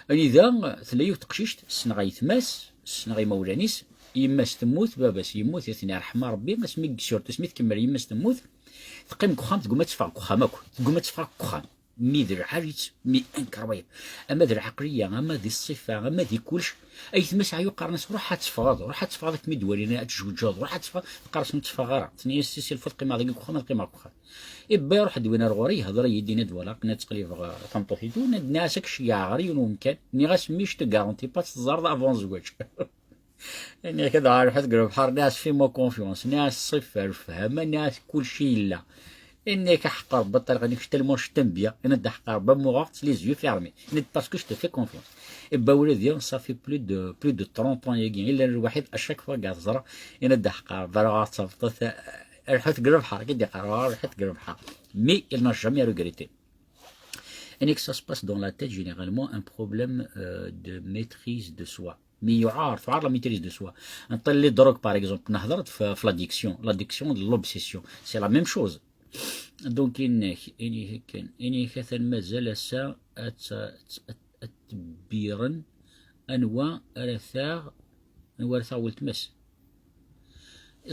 Anida tella yiwet teqcict, ssneɣ ayetma-s, ssneɣ imawlan-is, yemma-s temmut, baba-s yemmut, i ten-iṛḥem Ṛebbi, asmi, surtout asmi tkemmel yemma-s temmut, teqqim deg uxxam, tegguma ad teffeɣ deg uxxam akk, tegguma ad teffeɣ deg uxxam. Mi d lḥal-is, mi incroyable. Ama d lɛeqliya, ama di ṣṣifa, ama di kullec, ayetma-s ɛyu qqaren-as: "Ruḥ ad teffɣeḍ, ruḥ ad teffɣeḍ, ad kem-id-walin, ad tjewǧeḍ, ruḥ ad teffɣeḍ." Teqqar-as: "Ur tteffɣeɣ ara, tenna-yas yessi-s lfut qqimeɣ dagi deg uxxam, ad qqimeɣ deg uxxam." Ibba iruḥ-d win ar ɣur-i, yehder-iyi-d, yenna-d: "Voilà, akken ad ttqellibeɣ, eh, tameṭṭut-inu." Nniɣ-as: "Ak-, ceyyeɛ ɣer yiwen wemkan." Nniɣ-as: "Mais je te garantis pas teẓẓareḍ avant zzwaǧ." Nniɣ-ak ad ɛerf ad grebḥeɣ, nniɣ-as: "Fais-moi confiance." Nniɣ-as: "Ṣṣifa, lefhama." Nniɣ-as: "Kulci yella." Nniɣ-ak: "Aḥeqq Rebbi, ṭṭariq-nni, je suis tellement je t'aime bien." Nniɣ-as: "Aḥeqq Rebbi, amuɣ-aɣ les yeux fermés." Nniɣ-as: "Parce que je te fais confiance." Ibba ula d yiwen, ça fait plus de, plus de trente ans yagi, illa lwaḥid, à chaque fois i ɣ-teẓra, yenna-d: "Aḥeqq Rebbi, ara ɣ-tabṭet, rḥut deg lebḥer." Ki d-iqqar: "Rḥut deg lebḥer." Mais il n'a jamais regretté. Et que ça se passe dans la tête, généralement, un problème, euh, de maîtrise de soi. Mais yuɛer, tuɛer la maîtrise de soi. Nṭel les drogues, par exemple, نهضر في, في l'addiction, l'addiction, l'obsession, c'est la même chose. Donc, إنك، إنك كان، إنك كان مازال سا أت-، أت-، أت-، أتبيرن أنوا أرثاغ، أنوا أرثاغ ولتمس.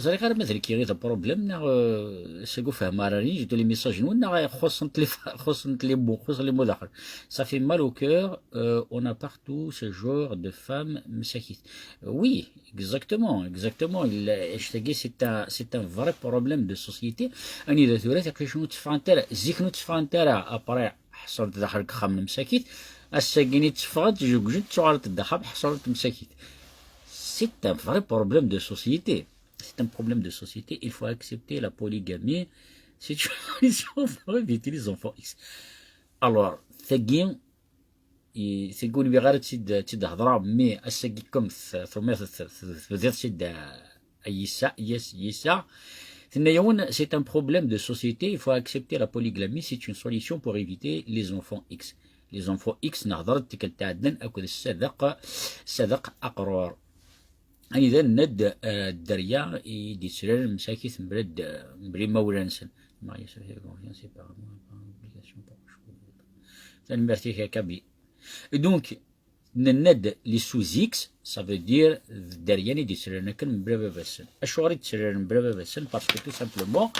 Ẓriɣ ara ma d nekk i d problème, neɣ, euh, seg ufehma ara nin, jdu les messages-nwen, neɣ xuṣṣent les, xuṣṣent les mots, xuṣṣen les mots daxel. Ça fait mal au cœur, euh, on a partout ce genre de femme مساكيت. Oui, exactement, exactement. Il, c'est un, c'est un vrai problème de société. Anida tura tiqcicin ur tteffɣent ara, zik ur tteffɣent ara, après, ḥṣlent daxel deg uxxam n msakit, ass-agi i tteffɣent, jeǧǧent, ttuɣalent-d axxam, ḥṣlent msakit. C'est un vrai problème de société. C'est un problème de société. Il faut accepter la polygamie. C'est une solution pour éviter les enfants X. Alors, tagi, i-, tagi ur nwiɣ ara ad tt-id, ad tt-id-hedreɣ, mais ass-agi comme t-, tumiḍ t-, t-, tebdiḍ-tt-id, a Yisa, yes, Yisa. Tenna-yawen, c'est un problème de société, il faut accepter la polygamie, c'est une solution pour éviter les enfants X. Les enfants X, nehder-d tikkelt iɛeddan akked Sadeq, Sadeq Aqrur. Anida nenna-d, eh, dderya i d-yettlalen msakit mebla d-, mebla imawlan-nsen. Marié, ça fait confiance, c'est par amour, par obligation. Tanemmirt-ik a Kabi. Donc, nenna-d les sous-X, ça veut dire d dderya i d-yettraren akken mebla baba-tsen. Acuɣer i d-ttraren mebla baba-tsen? Parce que tout simplement,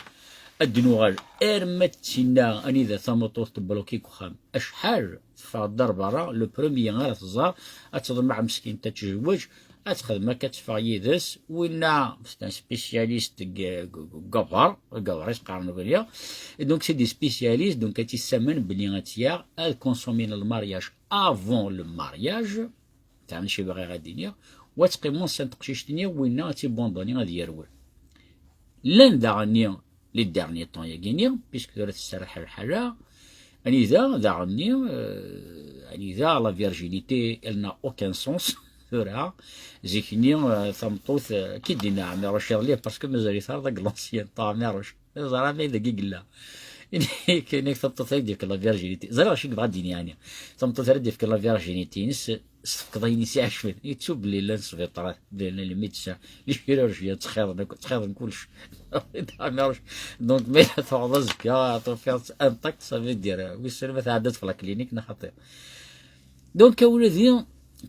ad d-nuɣal arma d tinna anida tameṭṭut tebloki deg uxxam. Acḥal teffeɣ-d ar berra, le premier ara tẓer, ad teḍmeɛ meskint ad tezweǧ, ad texdem akka, ad teffeɣ yid-s. Winna, c'est un spécialiste deg, deg, deg ugabar, ugabar i s-qqaren ubelya. Et donc, c'est des spécialistes, donc, ad tissamen belli ad tt-yaɣ, ad consommin le mariage avant le mariage, teɛni acu i bɣiɣ ad d-iniɣ, wa ad teqqim enceinte teqcict-nni, winna ad tibanduni ad yerwel. Llan daɣenni les derniers temps-yagi-nni, puisque tura tserreḥ lḥala, anida daɣenni, euh, anida la virginité, elle n'a aucun sens, tura, zik-nni, euh, tameṭṭut, euh, ki d-inna Ɛmiruc iḍelli, parce que mazal-it ara deg l'ancien temps, Ɛmiruc. Ẓriɣ ma dagi yella. Nek tameṭṭut ara d-yefken la virginité. Ẓriɣ acu i yebɣa ad d-yini, ɛni. Tameṭṭut ara d-yefken la virginité-ines, s tefkeḍ ayen i s-iɛecben. Yettu belli llan sbiṭarat, belli llan les médecins, les chirurgiens, ttxiḍen akk, ttxiḍen kullec. Donc, ma yella tuɣeḍ azekka, tufiḍ-tt intact, ça veut dire, euh, wissen ma tɛeddaḍ ɣef la clinique, neɣ xaṭi. Donc, a wladi,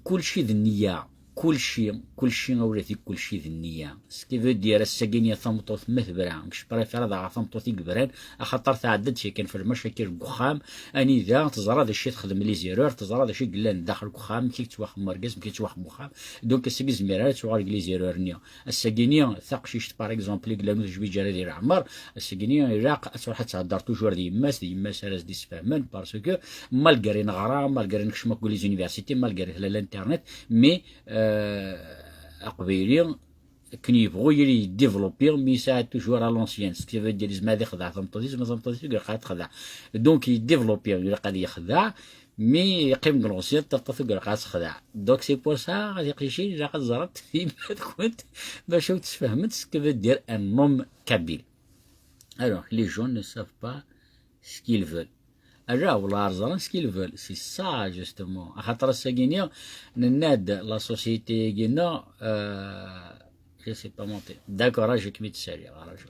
kulci d nniya. Kulci, kulci, a wladi, kulci d nniya. Ce qui veut dire, ass-agi-nni tameṭṭut ma tebra, nekk je préfère ad aɣeɣ tameṭṭut i yebran, axaṭer tɛedda-d yakan ɣef lmacakil deg uxxam, anida teẓra d acu i texdem les erreurs, teẓra d acu i yellan daxel deg uxxam, amek i yettwaxdem urgaz, amek i yettwaxdem uxxam. Donc, ass-agi, tezmir ara tuɣal deg les erreurs-nni. Ass-agi-nni, taqcict, par exemple, i yellan ur tezwiǧ ara di leɛmer, ass-agi-nni ilaq ad truḥ ad thedder toujours d yemma-s, d yemma-s ara s-d-isfehmen, parce que malgré neɣra, malgré nekcem akk les universités, malgré tella l'internet, mais, euh, aqbayli, akken yebɣu yili yeddivelopi, mais yesɛa toujours à l'ancienne, ce qui veut dire, yezmer ad ixdeɛ tameṭṭut-is, ma tameṭṭut-is ilaq ad texdeɛ. Donc, yeddivelopi, ilaq ad yexdeɛ, mais yeqqim deg l'ancien, tameṭṭut ilaq ad texdeɛ. Donc, c'est pour ça, tiqcicin, ilaq ad ẓrent yemma-tkent, bac ad tfehmemt ce que veut dire un homme kabyle. Alors, les gens ne savent pas ce qu'ils veulent. Arraw, ur ẓran ce qu'ils veulent. C'est ça, justement. Axaṭer ass-agi-nni, nenna-d la société-agi-nneɣ, euh, je sais pas monter. D'accord, raju kem-id-ssariɣ, raju.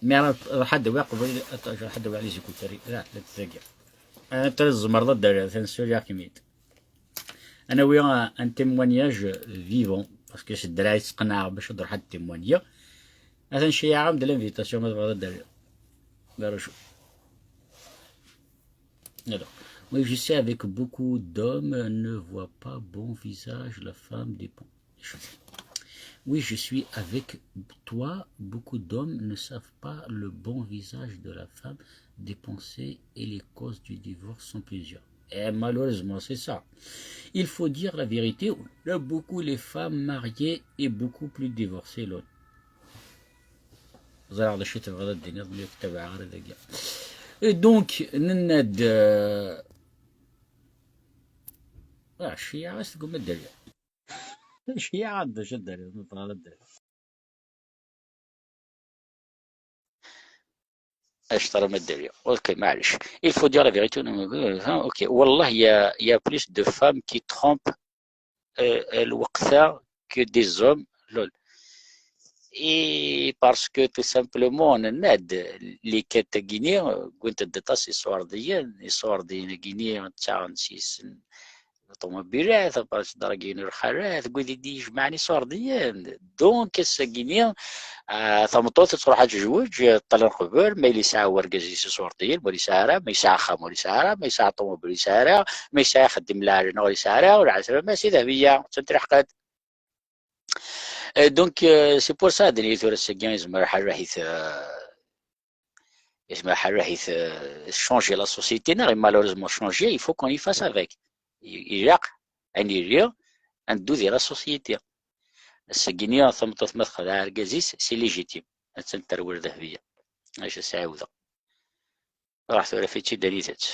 Mi ara ruḥ ad d-awiɣ qbel, ruḥ ad d-awiɣ les écouteurs. Là, la tagi. Anta tzemreḍ ad d-tariḍ, atan ssuriɣ-kem-id. Ad nawi un témoignage vivant, parce que s ddreɛ i ttqenɛeɣ bac ad ruḥeɣ ad témoigner. Atan cceyɛeɣ-am-d l'invitation, ma tebɣiḍ ad d-terreḍ. D arrac. Alors, oui, je sais, avec beaucoup d'hommes, ne voient pas bon visage la femme dépend. Oui, je suis avec toi. Beaucoup d'hommes ne savent pas le bon visage de la femme dépensée et les causes du divorce sont plusieurs. Et malheureusement, c'est ça. Il faut dire la vérité. Il y a beaucoup les femmes mariées et beaucoup plus divorcées. L'autre. Ẓriɣ d acu i tebɣiḍ ad d-tiniḍ, mi ur k-ttabaɛeɣ ara dagi. Et donc, nenna-d, euh, ah, cceyɛeɣ-as deg umaddal. Cceyɛeɣ-as d acu ad d-tiniḍ, ma tebɣiḍ ad d-tiniḍ. Acṭar ma ddari. Ok, معليش. Il faut dire la vérité. Ok, والله, il y a, il y a plus de femmes qui trompent, euh, الوقت que des hommes. Lol. Et parce que tout simplement, nenna-d, les quêtes-agi-ni, euh, wwint-d aṭas iṣurdiyen, iṣurdiyen-agi-ni ttaɣen s yis-sen ṭumubilat, aṭas n tedrugin n lxalat, deg wid i d-yejmaɛen iṣurdiyen. Donc, ass-agi-ni, ah, tameṭṭut ad truḥ ad tezweǧ, ṭṭlen qbel, ma yella yesɛa urgaz-is iṣurdiyen, ur yesɛi ara, ma yesɛa axxam ur yesɛi ara, ma yesɛa ṭumubil ur yesɛi ara, ma yesɛa axeddim lɛali neɣ ur yesɛi ara, ur ɛad ma si Dahbiya, d tantreḥqat. Euh, donc, euh, c'est pour ça, d-nniɣ tura ass-agi, yezmer ḥal ahat, euh, yezmer ḥal ahat, euh, changer la société, neɣ malheureusement changer, il faut qu'on y fasse avec. I-, ilaq ad nili, ad neddu di la société. Ass-agi-ni, tameṭṭut ma texdeɛ argaz-is, c'est légitime. Attan terwel Dahbiya. Acu s-ɛiwdeɣ. Ruḥ tura, fitt-id anida-tt.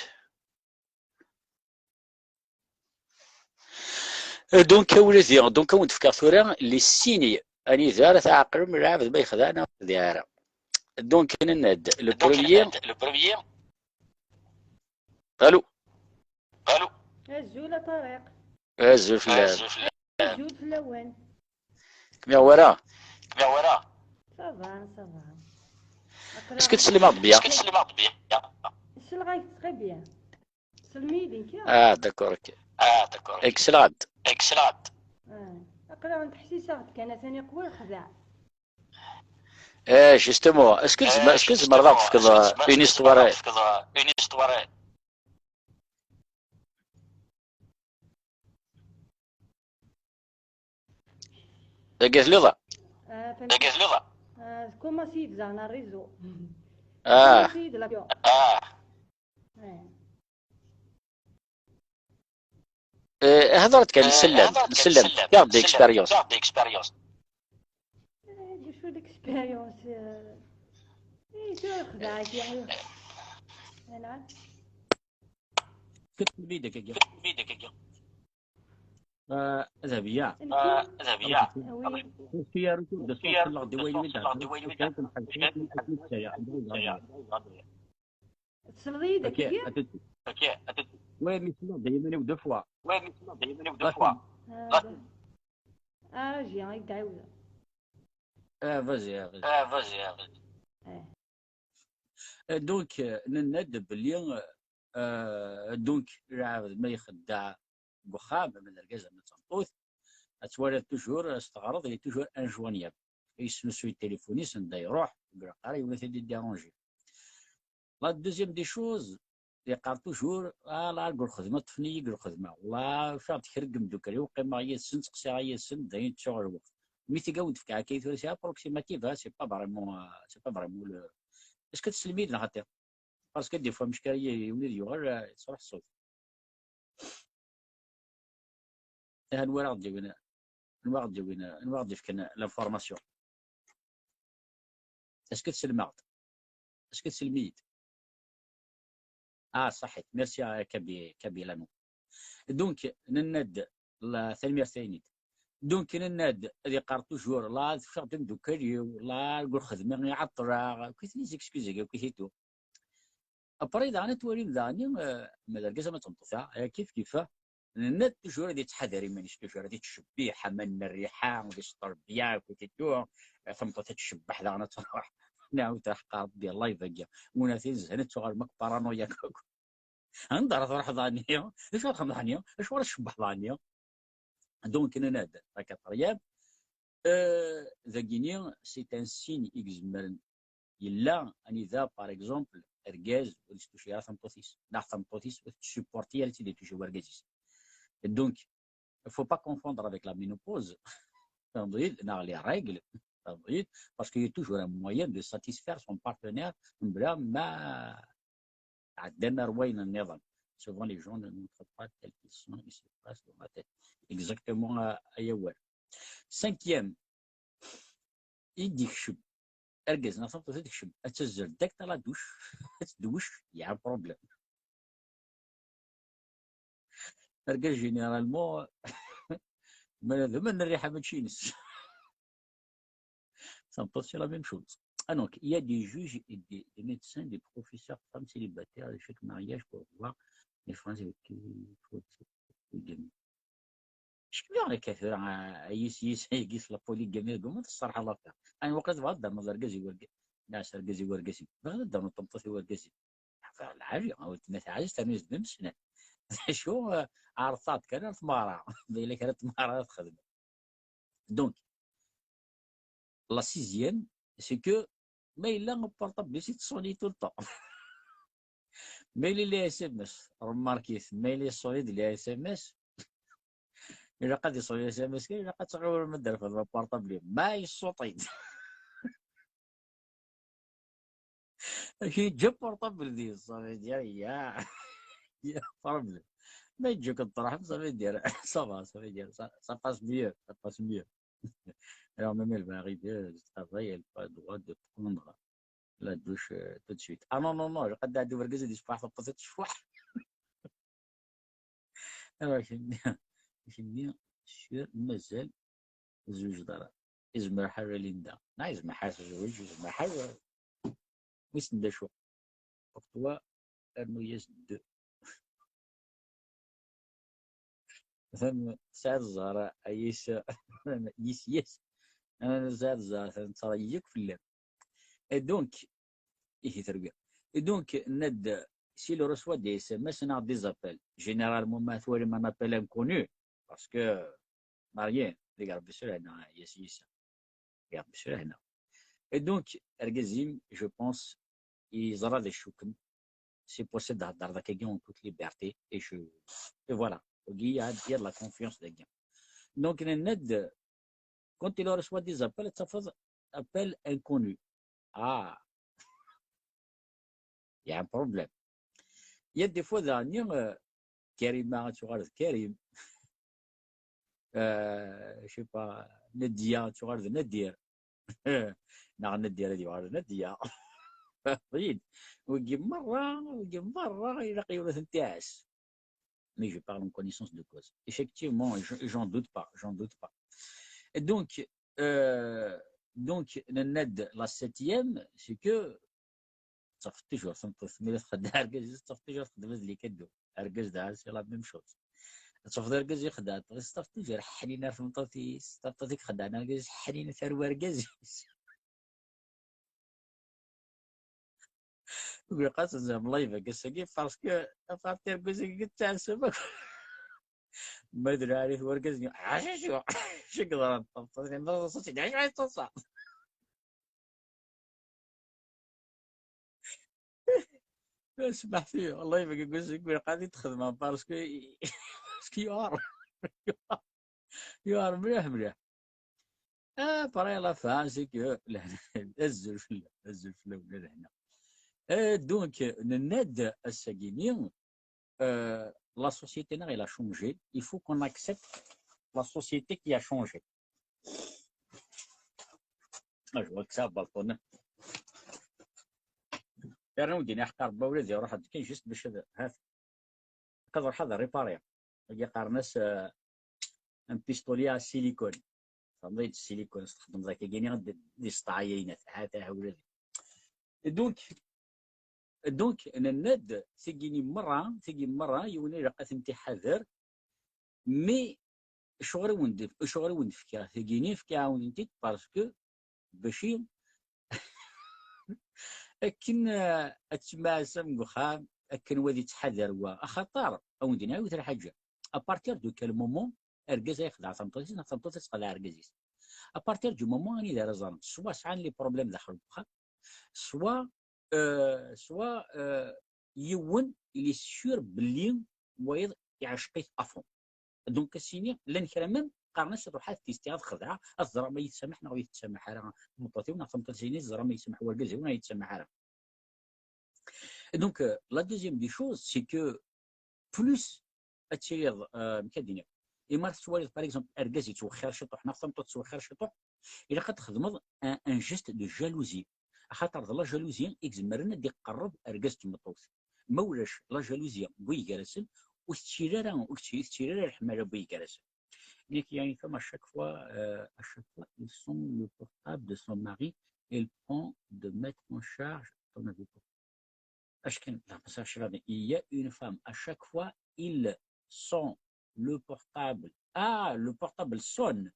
Euh, donc, a wladi, donc, ad wen-d-fkeɣ tura les signes anida ara tɛeqlem lɛebd ma yexdeɛ neɣ ur yexdiɛ ara. Donc, nenna-d, le premier. Allô? Azul a Ṭariq. Azul fell-am. Azul fell-awen. Kem-iɣ wara? Ça va, ça va. Est-ce que teslimeḍ bien? Selleɣ-ak très bien. Selmi-yi-d nekki. Ah, d'accord, ok. Ksleɣ-d. Ah, aql-aɣ ttḥessiseɣ-d kan, atan iqwa lexdeɛ. Eh, justement, est-ce que tzemreḍ ad ɣ-tefkeḍ une histoire? Dagi telliḍ? Dagi telliḍ? Tkumaṣi-yi-d zaɣen réseau. Ah. Tkumaṣi-yi-d la. Eh, hḍeṛ-d kan, nsellem, nsellem. Fkiɣ-d expérience. Eh, d acu d expérience? Eh, tura xedɛeɣ-k. Anɛam. Kif tbidek akka? Ah, Zabiya. Zabiya. Oui. Kif ya retour de son selleɣ di wayen mi d-hḍeṛ. Tesleḍ-iyi-d akkagi? Oui, mais selleɣ-d i yiman-iw deux fois. Ah, raji, ad k-d-ɛiwdeɣ. Ah, vas-y, vas-y. Eh. Euh, donc, euh, nenna-d belli, euh, donc, lɛebd ma ixeddeɛ deg uxxam, ama d argaz, ama d tameṭṭut, ad twaliḍ toujours, ad s-teɣreḍ, il est toujours injoignable. Yesnusuy tilifun-is anda iruḥ, deg leqrar, yiwen ad t-id-idiranji. La deuxième des choses, yeqqar toujours, ah, la, deg lxedma, ṭṭfen-iyi deg lxedma. Wallah, ufiɣ-d kra n yimdukal-iw, qqimeɣ yid-sen, ttqeṣṣireɣ yid-sen, dayen ttuɣ lweqt. Mi tiga wen-d-fkeɣ akka i tura, c'est approximatif, hein, c'est pas vraiment, euh, c'est pas vraiment le. Est-ce que teslem-iyi-d neɣ xaṭi? Parce que des fois, mecka yiwen ad yuɣal, euh, yettruḥ ṣṣut. Aha, anwa ara ɣ-d-yawin, anwa ara ɣ-d-yawin, anwa ara ɣ-d-yefken l'information? Est-ce que teslem-aɣ-d? Est-ce que teslem-iyi-d? Ah, ṣaḥit. Merci à Kabi-, Kabilano. Donc, nenna-d, la, tanemmirt a Inid. Donc, nenna-d, ad yeqqar toujours, la, teffeɣ-d imdukal-iw, la, deg lxedma i ɛeṭṭleɣ, akk les excuses-agi, akk et tout. Après, daɣen ad twalim daɣen, euh, ma d argaz ama d tameṭṭut, ah, kif kif, nenna-d toujours ad yettḥadar iman-is, toujours ad yettcebbiḥ, aman n rriḥa, ad yesṭer bien, akk et tout, tameṭṭut ad tcebbeḥ daɣen ad truḥ. Nɛawed ad ḥeqqareḍ di live-agi. Win ad t-izhan ad tuɣalem akk paranoïaque akk. Anda ara truḥeḍ ɛni? D acu ara txedmeḍ ɛni? Acuɣer ad tcebbeḥeḍ ɛni? Donc, nenna-d, la quatrième, euh, dagini, c'est un signe i izemren. Yella anida, par exemple, argaz ur yestuci ara tameṭṭut-is, neɣ tameṭṭut-is ur tettsuporti ara ad tt-id-ituci wergaz-is. Donc, il faut pas confondre avec la ménopause, neɣ les règles, parce qu'il y a toujours un moyen de satisfaire son partenaire, mebla ma ɛeddan ar wayen nniḍen. Souvent, les gens ne montrent pas tels qu'ils sont, ils se passent dans la tête. Exactement, euh, ay awal. Cinquième, i d-ikcem. Argaz neɣ tameṭṭut i d-ikcem, ad tazzel direct à la douche, ad tedwec, y a un problème. Argaz, généralement, ma d aman n rriḥa mačči ines. Tameṭṭut, c'est la même chose. Ah, donc, il y a des juges et des, des médecins, des professeurs, femmes célibataires, échec mariage pour voir les Français avec qui il faut se polygamie. Cekmeɣ akka tura, ah, yis yis ayagi s la polygamie deg umur tṣerḥ l'affaire. Ani waqila tebɣa ad d-ternuḍ argaz i wergaz, neɣ s argaz i wergaz-im. Tebɣiḍ ad d-ternuḍ tameṭṭut i wergaz-im. Lɛali, a weltma, teɛziz ternu d amesnan. D acu, ah, ɛerḍeɣ-d kan ar tmeɣra. Ma yella kra n tmeɣra ara txedmeḍ. Donc, la sixième, c'est que ma yella portable-is yettṣuni tout le temps. Ma yella les S M S, remarquez-t, ma yella yeṣṣuni-d les S M S, ilaq ad yeṣṣuni les S M S kan, ilaq ad tɣiwlem ad d-refdem portable-im. Ma yeṣṣuṭ-it. Yeǧǧa portable-is, ça veut dire, ya, ya problème. Ma yeǧǧa-ken truḥem, ça veut dire, ça va, ça veut dire, ça, ça passe mieux, ça passe mieux. Alors, même elle va arriver, je travaille, elle n'a pas le droit de prendre la douche, euh, tout de suite. Ah non, non, non, ilaq ad iɛeddi wergaz ad yessefreḥ tameṭṭut ad tecfuḥ. Alors, kenni, kenni, sûr, mazal ur tezwiǧeḍ ara. Yezmer ḥal a Linda. Neɣ yezmer ḥal tezweǧ, yezmer ḥal, wissen d acu. Pour toi, rnu-yas deux. Atan tesɛiḍ zzheṛ a yis, yis, yis. Atan tesɛiḍ zzheṛ, atan ttṛayiɣ yakk fell-am. Et donc, Ihi terwi. Et donc, Ned, s'il reçoit des S M S neɣ des appels, généralement, ma twalim un appel inconnu, parce que marié, deg Rebbi sura hna, yes, yes. Deg Rebbi sura hna. Et donc, argaz-im, je pense, yeẓra d acu-kem, c'est pour ça d-hedder d akkagi en toute liberté, et je, et voilà. Il y a, il y a de la confiance dagi. Donc, Ned, quand il reçoit des appels, ça fait appel inconnu. Ah, il y a un problème. Il y a des fois, daɣen, euh, Karima ad tuɣal d Karim. Euh, je sais pas, Nadia ad tuɣal d Nadir. Neɣ Nadir ad yuɣal d Nadia. Wigi merra, wigi merra, ilaq yiwen ad ten-iɛass. Mais je parle en connaissance de cause. Effectivement, je, j'en doute pas, j'en doute pas. Et donc, euh, donc, Ned, la septième, c'est que تصف toujours تنقص ملي تخدع argaz تصف toujours تخدم هاد les cadeaux. Argaz داعي c'est la même chose. تصف argaz يخدع تصف toujours حنين في مطوتي تصف تخدع argaz حنين ثروة argaz. Ur ilaq ad tezham live-agi ass-agi, parce que apartir n wazag-agi tettɛassam akk. Ma d lɛali-t wergaz-nni, acu, acu yeḍran? Ṭṭaṭṭaṭ, ṭṭaṭṭaṭ, ṭṭaṭṭaṭ. Smeḥt-iyi, live-agi n wazag-agi ilaq ad t-xedmeɣ, parce que, parce que yuɛer. Yuɛer mliḥ, mliḥ. Ah, pareil, la fin, c'est que azul fell-, azul fell-awen, a lehna. Euh, donc, nenna-d ass-agi-ni, euh, la société-nneɣ, elle a changé. Il faut qu'on accepte la société qui a changé. Ah, je vois que ça, balton. Yerna ur d-ini ḥeqqar Rebbi ula d iruḥ ad kan juste bac ad, ha, ad ruḥ ad ripariɣ. Agi qqaren-as, euh, un pistolet à silicone. Txedmeḍ-d silicone, txedmeḍ akka gini d, d isteɛyayen, ha-t-a, ha ula d. Et donc, donc, nenna-d, tigi-ni merra, tigi merra, yiwen ilaq ad tent-iḥader, mais acuɣer i wen-d-, acuɣer i wen-d-fkiɣ tigi-ni, fkiɣ-awen-tent-id parce que bac akken, eh, ad temɛassam deg uxxam, akken wa ad ittḥadar wa. Axaṭer, a wen-d-iniɣ yiwet lḥaǧa. À partir de quel moment argaz ay yexdeɛ tameṭṭut-is, neɣ tameṭṭut ad texdeɛ argaz-is? À partir du moment anida ara ẓren, soit sɛan les problèmes daxel n uxxam, soit, euh, soit, euh, yiwen, il est sûr belli wayeḍ iɛceq-it à fond. Donc, ass-ini, llan kra même, qqaren-as, "Ruḥ ad t-isti, ad xedɛeɣ, ad ẓreɣ ma yettsameḥ neɣ ur yettsameḥ ara tmeṭṭut-iw, neɣ tameṭṭut-is-ini, ẓreɣ ma yettsameḥ wergaz-iw neɣ yettsameḥ ara." Donc, euh, la deuxième des choses, c'est que plus ad tiliḍ, euh, amek ad d-iniɣ, imi ara tettwaliḍ, par exemple, argaz yettwexxir ciṭuḥ, neɣ tameṭṭut tettwexxir ciṭuḥ, ilaq ad txedmeḍ un, un geste de jalousie. Axaṭer d la jalousie i izemren ad d-iqerreb argaz d tmeṭṭut. Ma ulac la jalousie n waygar-asen, ur tettili ara, ur tettili, tettili ara leḥmala n waygar-asen. Nekk, il y a une femme, à chaque fois, euh, à chaque fois, il sonne le portable de son mari, elle prend de mettre en charge ton avis. Acheter la message là, il y a une femme, à chaque fois, il sonne le portable. Ah, le portable sonne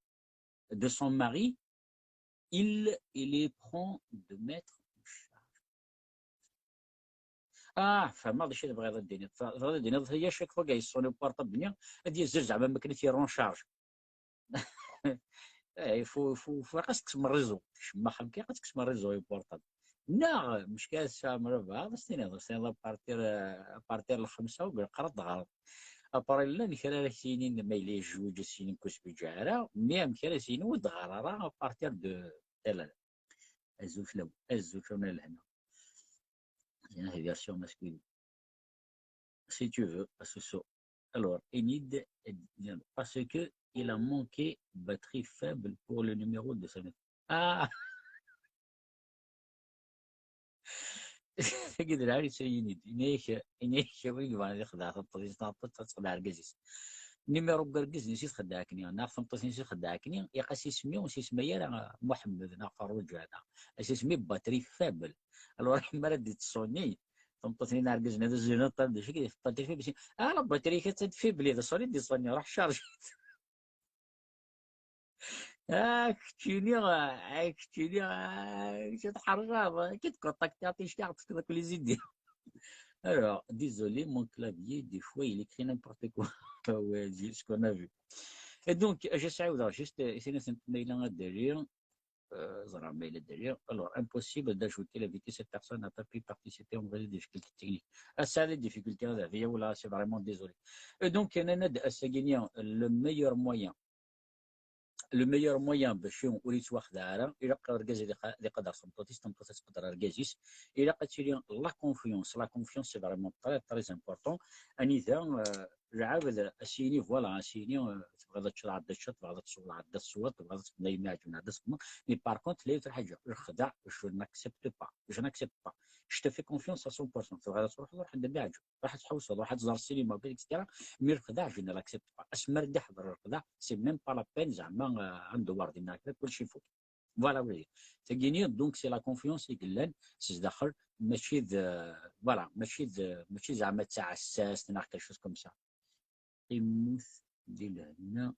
de son mari, il, il les prend de mettre en charge. Ah, fehmeɣ d acu i tebɣiḍ ad d-tiniḍ. Tebɣiḍ ad d-tiniḍ, à chaque fois i yeṣṣuni uporṭabl-nni, ad d-yazzel zeɛma am wakken ad t-yerr en charge. Eh, il faut, il faut, il faut ad tekkseḍ réseau. Kcem axxam kan, ad tekkseḍ réseau i uporṭabl. Neɣ, mecka tesɛam albaɛḍ, ad s-tiniḍ, ad s-tiniḍ à partir, euh, à partir n lxemsa, ur ilaq ara ad d-teɣreḍ. Après, llan kra ara k-yinin ma yella yezweǧ, ad s-yinin ur zwiǧeɣ ara, mais amek ara s-yinin ur d-ɣer ara à partir de telle heure. Azul fell-awen, azul fell-awen a lehna. C'est une version masculine. Si tu veux, à ce saut. Alors, Enid, parce que il a manqué batterie faible pour le numéro de sa. Ah! Tagi d lɛali, s-, ini-d, ini-ak, ini-ak, win yebɣan ad ixdeɛ tameṭṭut-is, tameṭṭut ad texdeɛ argaz-is. Numéro n wergaz-nnes i txeddeɛ akkenni, neɣ tameṭṭut-nnes i txeddeɛ akkenni, ilaq-as isem-iw, ur s-isemma ara Muḥemmed neɣ Ferruǧa, neɣ as-isemma batterie faible. Alors, mi ara d-ittṣunni, tameṭṭut-nni neɣ argaz-nni ad as-d-iniḍ, "Ṭṭal d acu i batterie faible?" "Ah, la batterie-k attan faible, d aṣuni d-iṣunni, ruḥ charge." Ah, keččini, ah, keččini, ah, kečč tḥerraḍ, ah, ki tkontaktiḍ ticki ɣ-tefkiḍ akk les idées. Alors, désolé, mon clavier, des fois, il écrit n'importe quoi. Ouais, c'est ce qu'on a vu. Et donc, j'essaie de juste, euh, essayer de me là derrière. Euh, ẓriɣ ma yella derrière. Alors, impossible d'ajouter la vitesse, cette personne n'a pas pu participer en raison des difficultés techniques. Ah, ça, les difficultés, ah, là, c'est vraiment désolé. Et donc, nnan-d ass-agi-ni, le meilleur moyen le meilleur moyen باش ur yettwaxdeɛ ara, ilaq argaz ad iqa-, ad iqader tameṭṭut-is, tameṭṭut ad tqader argaz-is, ilaq ad tili la confiance. La confiance, c'est vraiment très, très important. Anida, euh, lɛebd, ad s-yini, voilà, ad s-yini, euh, tebɣiḍ ad teččeḍ, ɛad ad teččeḍ, tebɣiḍ ad tesweḍ, ɛad ad tesweḍ, tebɣiḍ ad txedmeḍ, ad yemɛen, ɛad ad txedmeḍ. Mais par contre, la, il y a une chose, je n'accepte pas. Je n'accepte pas. Je te fais confiance à cent pour cent. Tebɣiḍ ad truḥeḍ, ruḥ anda mi yeɛǧeb. Ruḥ ad tḥewseḍ, ruḥ ad tẓer ssinima, et cetera. Mais lexdeɛ, je ne l'accepte pas. Asmi ara d-iḥḍer lexdeɛ, c'est même pas la peine, zeɛma, euh, ad ndewwer dinna, kulci ifuk. Voilà, oui. Tagini, donc, c'est la confiance i yellan s zdaxel, mačči d, euh, voilà, mačči d, mačči zeɛma d taɛessast neɣ quelque chose comme ça. Immut di lehna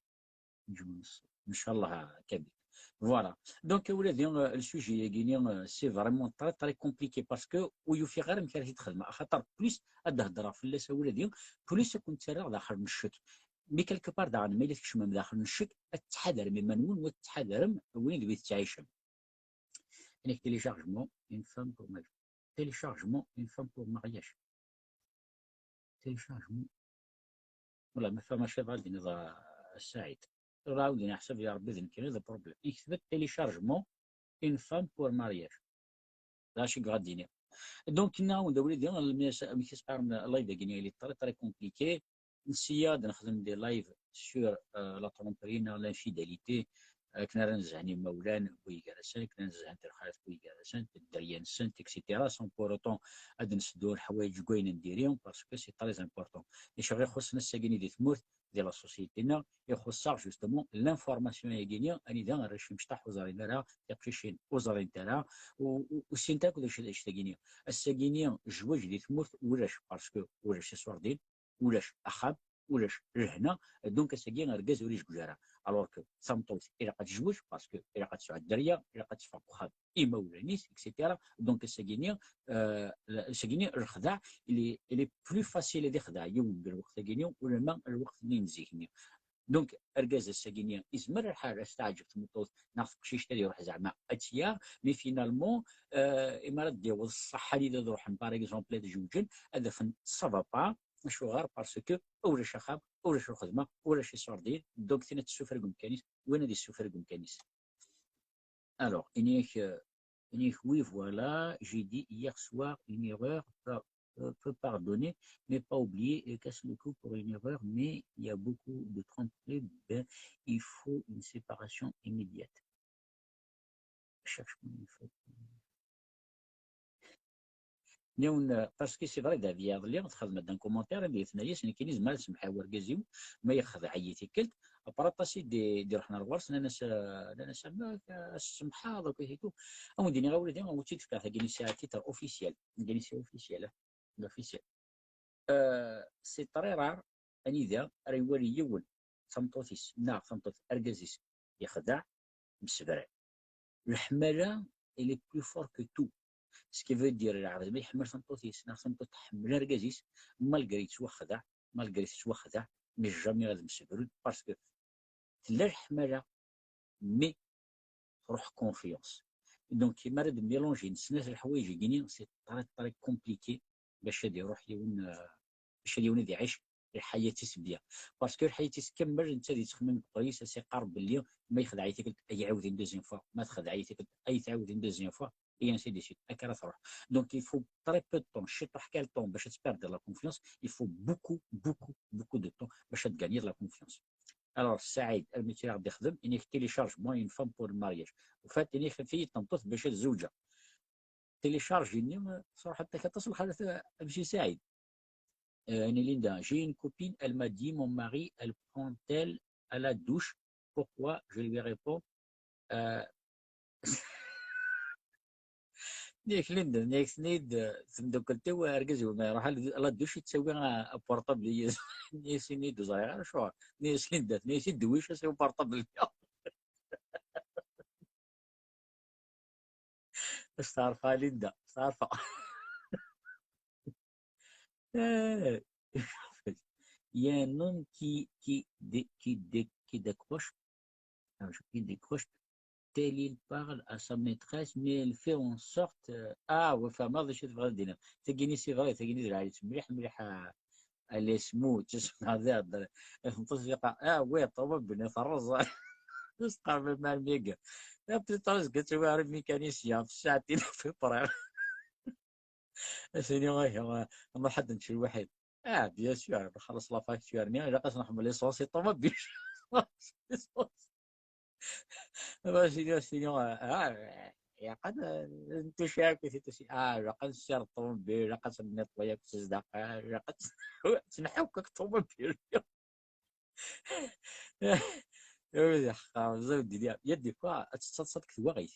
Jones. Ncallah, Kabir. Voilà. Donc, a wladi, euh, le sujet-agi-ni, euh, c'est vraiment très, très compliqué parce que ur ufiɣ ara amek ara t-id-xedmeɣ. Axaṭer plus ad d-heddreɣ fell-as, a wladi, plus ad ken-ttarraɣ daxel n ccek. Mais quelque part, daɣen, ma yella tkecmem daxel n ccek, ad tettḥadarem iman-nwen, u ad tettḥadarem win d wi tettɛicem. Nekk téléchargement, une femme pour mariage. Téléchargement, une femme pour mariage. Téléchargement. Voilà, ma fehmeɣ acu bɣa ad d-tiniḍ a Saɛid. Tura ɛawden aḥsab ya Rebbi d nekkini d problème. Yekteb-d téléchargement, une femme pour mariage. D acu i yebɣa ad d-yini. Donc, nniɣ-awen-d a wlidi, amek i s-qqaren live-agi-ni, il est très, très compliqué. Nsiya ad nexdem des lives sur, euh, la tromperie neɣ l'infidélité, akken ara nezhen imawlan n wiyi gar-asen, akken ara nezhen tirxayt n wiyi gar-asen, dderya-nsent, et cetera. Sans pour autant ad nseddu leḥwayeǧ deg wayen n diri, parce que c'est très important. Acu i ixuṣṣen ass-agi-ni di tmurt, di la société-nneɣ, ixuṣṣ-aɣ justement l'information-agi-ni, anida arrac imecṭaḥ ur ẓrin ara, tiqcicin ur ẓrint ara, u, u, u ssint akk d acu d acu-tagi-ni. Ass-agi-ni, zzwaǧ di tmurt ulac, parce que ulac iṣurdiyen, ulac axxam, ulac lehna, donc ass-agi argaz ur izewweǧ ara. Alors que tameṭṭut ilaq ad tezweǧ, parce que ilaq ad tesɛu dderya, ilaq ad teffeɣ deg uxxam imawlan-is, et cetera. Donc ass-agi-ni, euh, ass-agi-ni, lexdeɛ, il est, il est plus facile ad ixdeɛ yiwen deg lweqt-agi-ni, ulamma lweqt-nni n zik-nni. Donc, argaz ass-agi-ni, izmer lḥal ad s-teɛǧeb tmeṭṭut neɣ teqcict ad iruḥ zeɛma ad tt-yaɣ, mais finalement, euh, imi ara d-yaweḍ ṣṣeḥḥa anida ad ruḥen, par exemple, ad zewǧen, ad afen ça va pas, acuɣer? Parce que ulac axxam, ulac lxedma, ulac iṣurdiyen, donc tin ad tessufreg umkan-is, win ad yessufreg umkan-is. Alors, iniɣ-ak, euh, iniɣ-ak, oui, voilà, j'ai dit hier soir une erreur, pa-, euh, peut pardonner, mais pas oublier, et casse le cou pour une erreur, mais il y a beaucoup de tromperies, ben, il faut une séparation immédiate. Cherche mon info. Yiwen, parce que c'est vrai, David, iḍelli txedm-d un commentaire, anda i tenna-yas, nekkini zemreɣ ad semḥeɣ i wergaz-iw ma yexdeɛ-iyi tikkelt. Après aṭas i d-, d-iruḥen ar ɣur-s, nnan-as, nnan-as, "Ma, ad semḥeɣ, akk ihi tout." Ad wen-d-iniɣ, a wladi, ad wen-tt-id-fkeɣ, tagini c'est à titre officiel. Tagini c'est officiel, hein. Officiel. Euh, c'est très rare anida ara iwali yiwen tameṭṭut-is neɣ tameṭṭut argaz-is yexdeɛ, msebran. Leḥmala, il est plus fort que tout. Ce qui veut dire, lɛebd ma iḥemmel tameṭṭut-is neɣ tameṭṭut tḥemmel argaz-is, malgré yettwaxdeɛ, malgré tettwaxdeɛ, mais jamais ad msebrun, parce que tella leḥmala, mais tṛuḥ confiance. Donc, mi ara d-mélangen snat leḥwayeǧ-agi-ni, c'est très, très compliqué bac ad iṛuḥ yiwen, euh, bac ad yiwen ad iɛic lḥayat-is bien. Parce que lḥayat-is kamel, netta ad yettxemmim deg uqerru-is, ad s-iqqar belli ma yexdeɛ-iyi tikkelt, ad iɛawed une deuxième fois, ma texdeɛ-iyi tikkelt, ad yi-tɛawed une deuxième fois, et ainsi de suite. Akka ara tṛuḥ. Donc, il faut très peu de temps, ciṭuḥ kan de temps bac ad tperder la confiance, il faut beaucoup, beaucoup, beaucoup de temps bac ad tgagner la confiance. Alors, Saïd, armi tt-ɣ-d-ixdem, iniɣ-ak téléchargement une femme pour le mariage. En fait, iniɣ-ak tafat-iyi-d tameṭṭut bac ad zewǧeɣ. Télécharge-ini, euh, truḥ aṭas, aṭas lxalat, euh, a Monsieur Saïd. Euh, iniɣ Linda, j'ai une copine, elle m'a dit, mon mari, elle prend-elle à la douche? Pourquoi? Je lui réponds, euh, Nniɣ-ak Linda, nniɣ-ak-ten-id, eh, tmeddakelt-iw, argaz-iw ma iruḥ a la, la douche, yettawi, ah, aportable-is. Nniɣ-as-ten-id, ur ẓriɣ ara acuɣer. Nniɣ-as Linda, nniɣ-as-id dewwic-as i uportable-nni. Steɛṛfeɣ a Linda, steɛṛfeɣ. Il y a un homme qui, qui, dé- qui, dé- qui décroche, ah, je- qui décroche, tel il parle à sa maîtresse, mais elle fait en sorte, euh, ah, ouais, fehmeɣ d acu tebɣiḍ ad d-tiniḍ. Tagini c'est vrai, tagini d lɛali-tt mliḥ, mliḥ, ah, elle est smooth, tusmeɛ d ihedder. Tmeṭṭut yeqqar, ah, ouais, ṭumubil-nni terreẓ. Ur s-teqqar même armi akka. La plupart zgan ttwaɣ mécanicien, fi ssaɛtin à peu près. Asini, ah, nruḥ ad nečč lwaḥid. Ah, bien sûr, nxelleṣ la facture-nni, ilaq ad nḥemmel essence i ṭumubil. Asini, asini, ah, ilaq ad ntucci akk i titusi. Ah, ilaq ad nessired ṭumubil, ilaq ad nniṭwi akk s zdaxel, ilaq ad nḥukk akk ṭumubil. Ur d-iḥeqqer, zad ddin. Ya, des fois, ad tettaḍsaḍ deg twaɣit.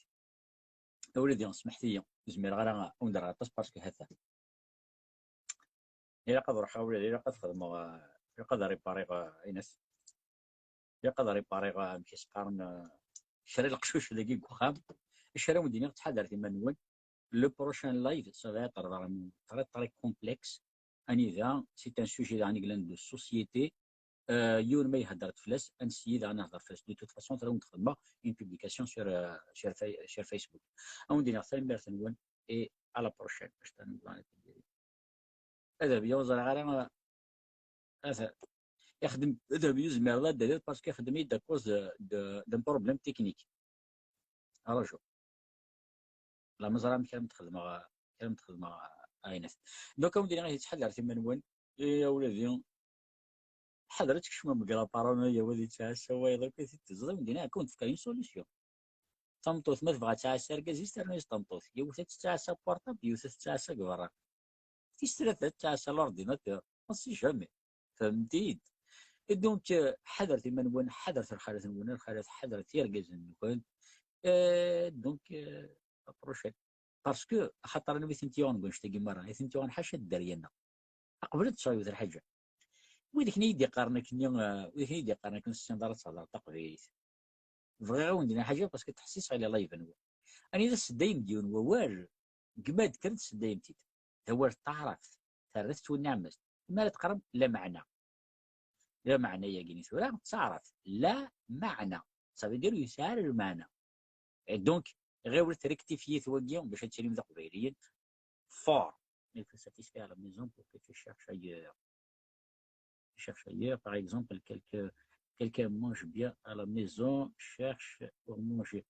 Ula d smeḥt-iyi, ur zmireɣ ara ad wen-d-rreɣ aṭas parce que ha-t-a. Ilaq ad ruḥeɣ, ula ilaq ad xedmeɣ, eh, ilaq ad ripariɣ, eh, ayen as-, ilaq ad ripariɣ, eh, amek i s-qqaren, eh, kra n leqcuc dagi deg uxxam. Acu ara wen-d-iniɣ, ttḥadaret iman-nwen. Le prochain live, ça va être vraiment très, très complexe. Anida, c'est un sujet daɣen i yellan de société. Euh, yiwen ma ihedder-d fell-as, ad nessiyid ad nehder fell-as. De toute façon, tura ad wen-d-xedmeɣ une publication sur, euh, sur, Fa- sur Facebook. Ad wen-d-iniɣ tanemmirt-nwen et à la prochaine. Adabi, ur ẓriɣ ara, ata, ixdem, adabi, ur zmireɣ ad d-taliḍ parce que ixdem-iyi-d à cause de, de, d'un problème technique. Arju. La ma ẓriɣ amek ara m-d-xedmeɣ, amek ara m-d-xedmeɣ, ah, ayen. Donc, ad wen-d-iniɣ, ttḥadaret iman-nwen, i awladi, ḥader ad tkecmem deg la paranoïa, wa ad yettɛassa wayeḍ akk i t-id-teẓẓim, din ad kent-fkeɣ une solution. Tameṭṭut, ma tebɣa ad tɛassa argaz-is, ternu-yas tameṭṭut. Yiwet ad tettɛassa portable, yiwet ad tettɛassa deg berra. Tis tlata ad tettɛassa l'ordinateur. On sait jamais. Fehmem-iyi-d. Et donc, euh, ḥadret iman-nwen, ḥadret lxalat-nwen, lxalat, ḥadret irgazen-nwen. Euh, donc, euh, la prochaine. Parce que, axaṭer anwa i tent-yuɣen deg wannect-agi merra? I tent-yuɣen ḥaca dderya-nneɣ. Aqbel ad tesɛu yiwet lḥaǧa. Wid akken i yi-d-iqqaren akken, eh, wid akken i yi-d-iqqaren akken ur tessineḍ ara ad thedreḍ taqbaylit. Bɣiɣ ad wen-d-iniɣ ḥaǧa parce que ttḥessiseɣ i live-nwen. Anida tesseddayemt yiwen wawal, deg ma d-tekker tesseddayemt-id. D awal n taɛrabt, terra tettwenniɛmest. Mi ara teqqarem lameɛna. Lameɛna-yagi-ni tura d taɛrabt. Lameɛna. Ça veut dire ur yesɛi ara lmeɛna. Et donc, ɣiwlet rectifiez-t wagi bac ad tilim d iqbayliyen. Fort. Il faut satisfaire à la maison pour que tu cherches ailleurs. Tu cherches ailleurs, par exemple, quelqu'un, quelqu'un mange bien à la maison, cherche pour manger.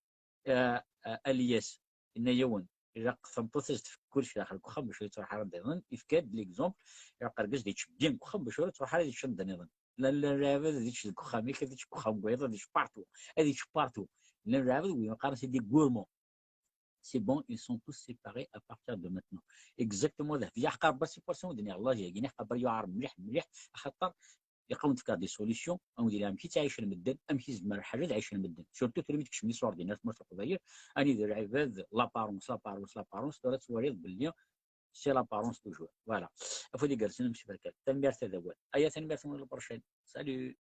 Euh, euh, Alias, yenna-yawen, ilaq tameṭṭut ad s-tefk kullec daxel deg uxxam bac ur yettruḥ ara d iḍen. Yefka-d l'exemple, ilaq argaz ad yečč bien deg uxxam bac ur yettruḥ ara ad yečč d iḍen. Llan, llan lɛibad ad yečč deg uxxam, yak ad yečč deg uxxam n wayeḍ, ad yečč partout, ad yečč partout. Llan lɛibad win qqaren c'est des gourmands. C'est bon, ils sont tous séparés à partir de maintenant. Exactement, d ahbel. Yeḥqer ba six pour cent d-nniɣ, Allah yagi, yeḥqer ba yuɛer mliḥ, mliḥ, axaṭer ilaq ad wen-d-fkeɣ des solutions, ad wen-d-iniɣ amek i ttɛicen medden, amek i zedmer lḥal ad ɛicen medden. Surtout tura mi tkecmem s ordinateur, tmurt n Leqbayel, anida lɛibad, l'apparence, l'apparence, l'apparence, tura tettwaliḍ belli c'est l'apparence toujours. Voilà. Afud igerrzen, msefrek. Tanemmirt a Dawal. Aya, tanemmirt-nwen, la prochaine. Salut.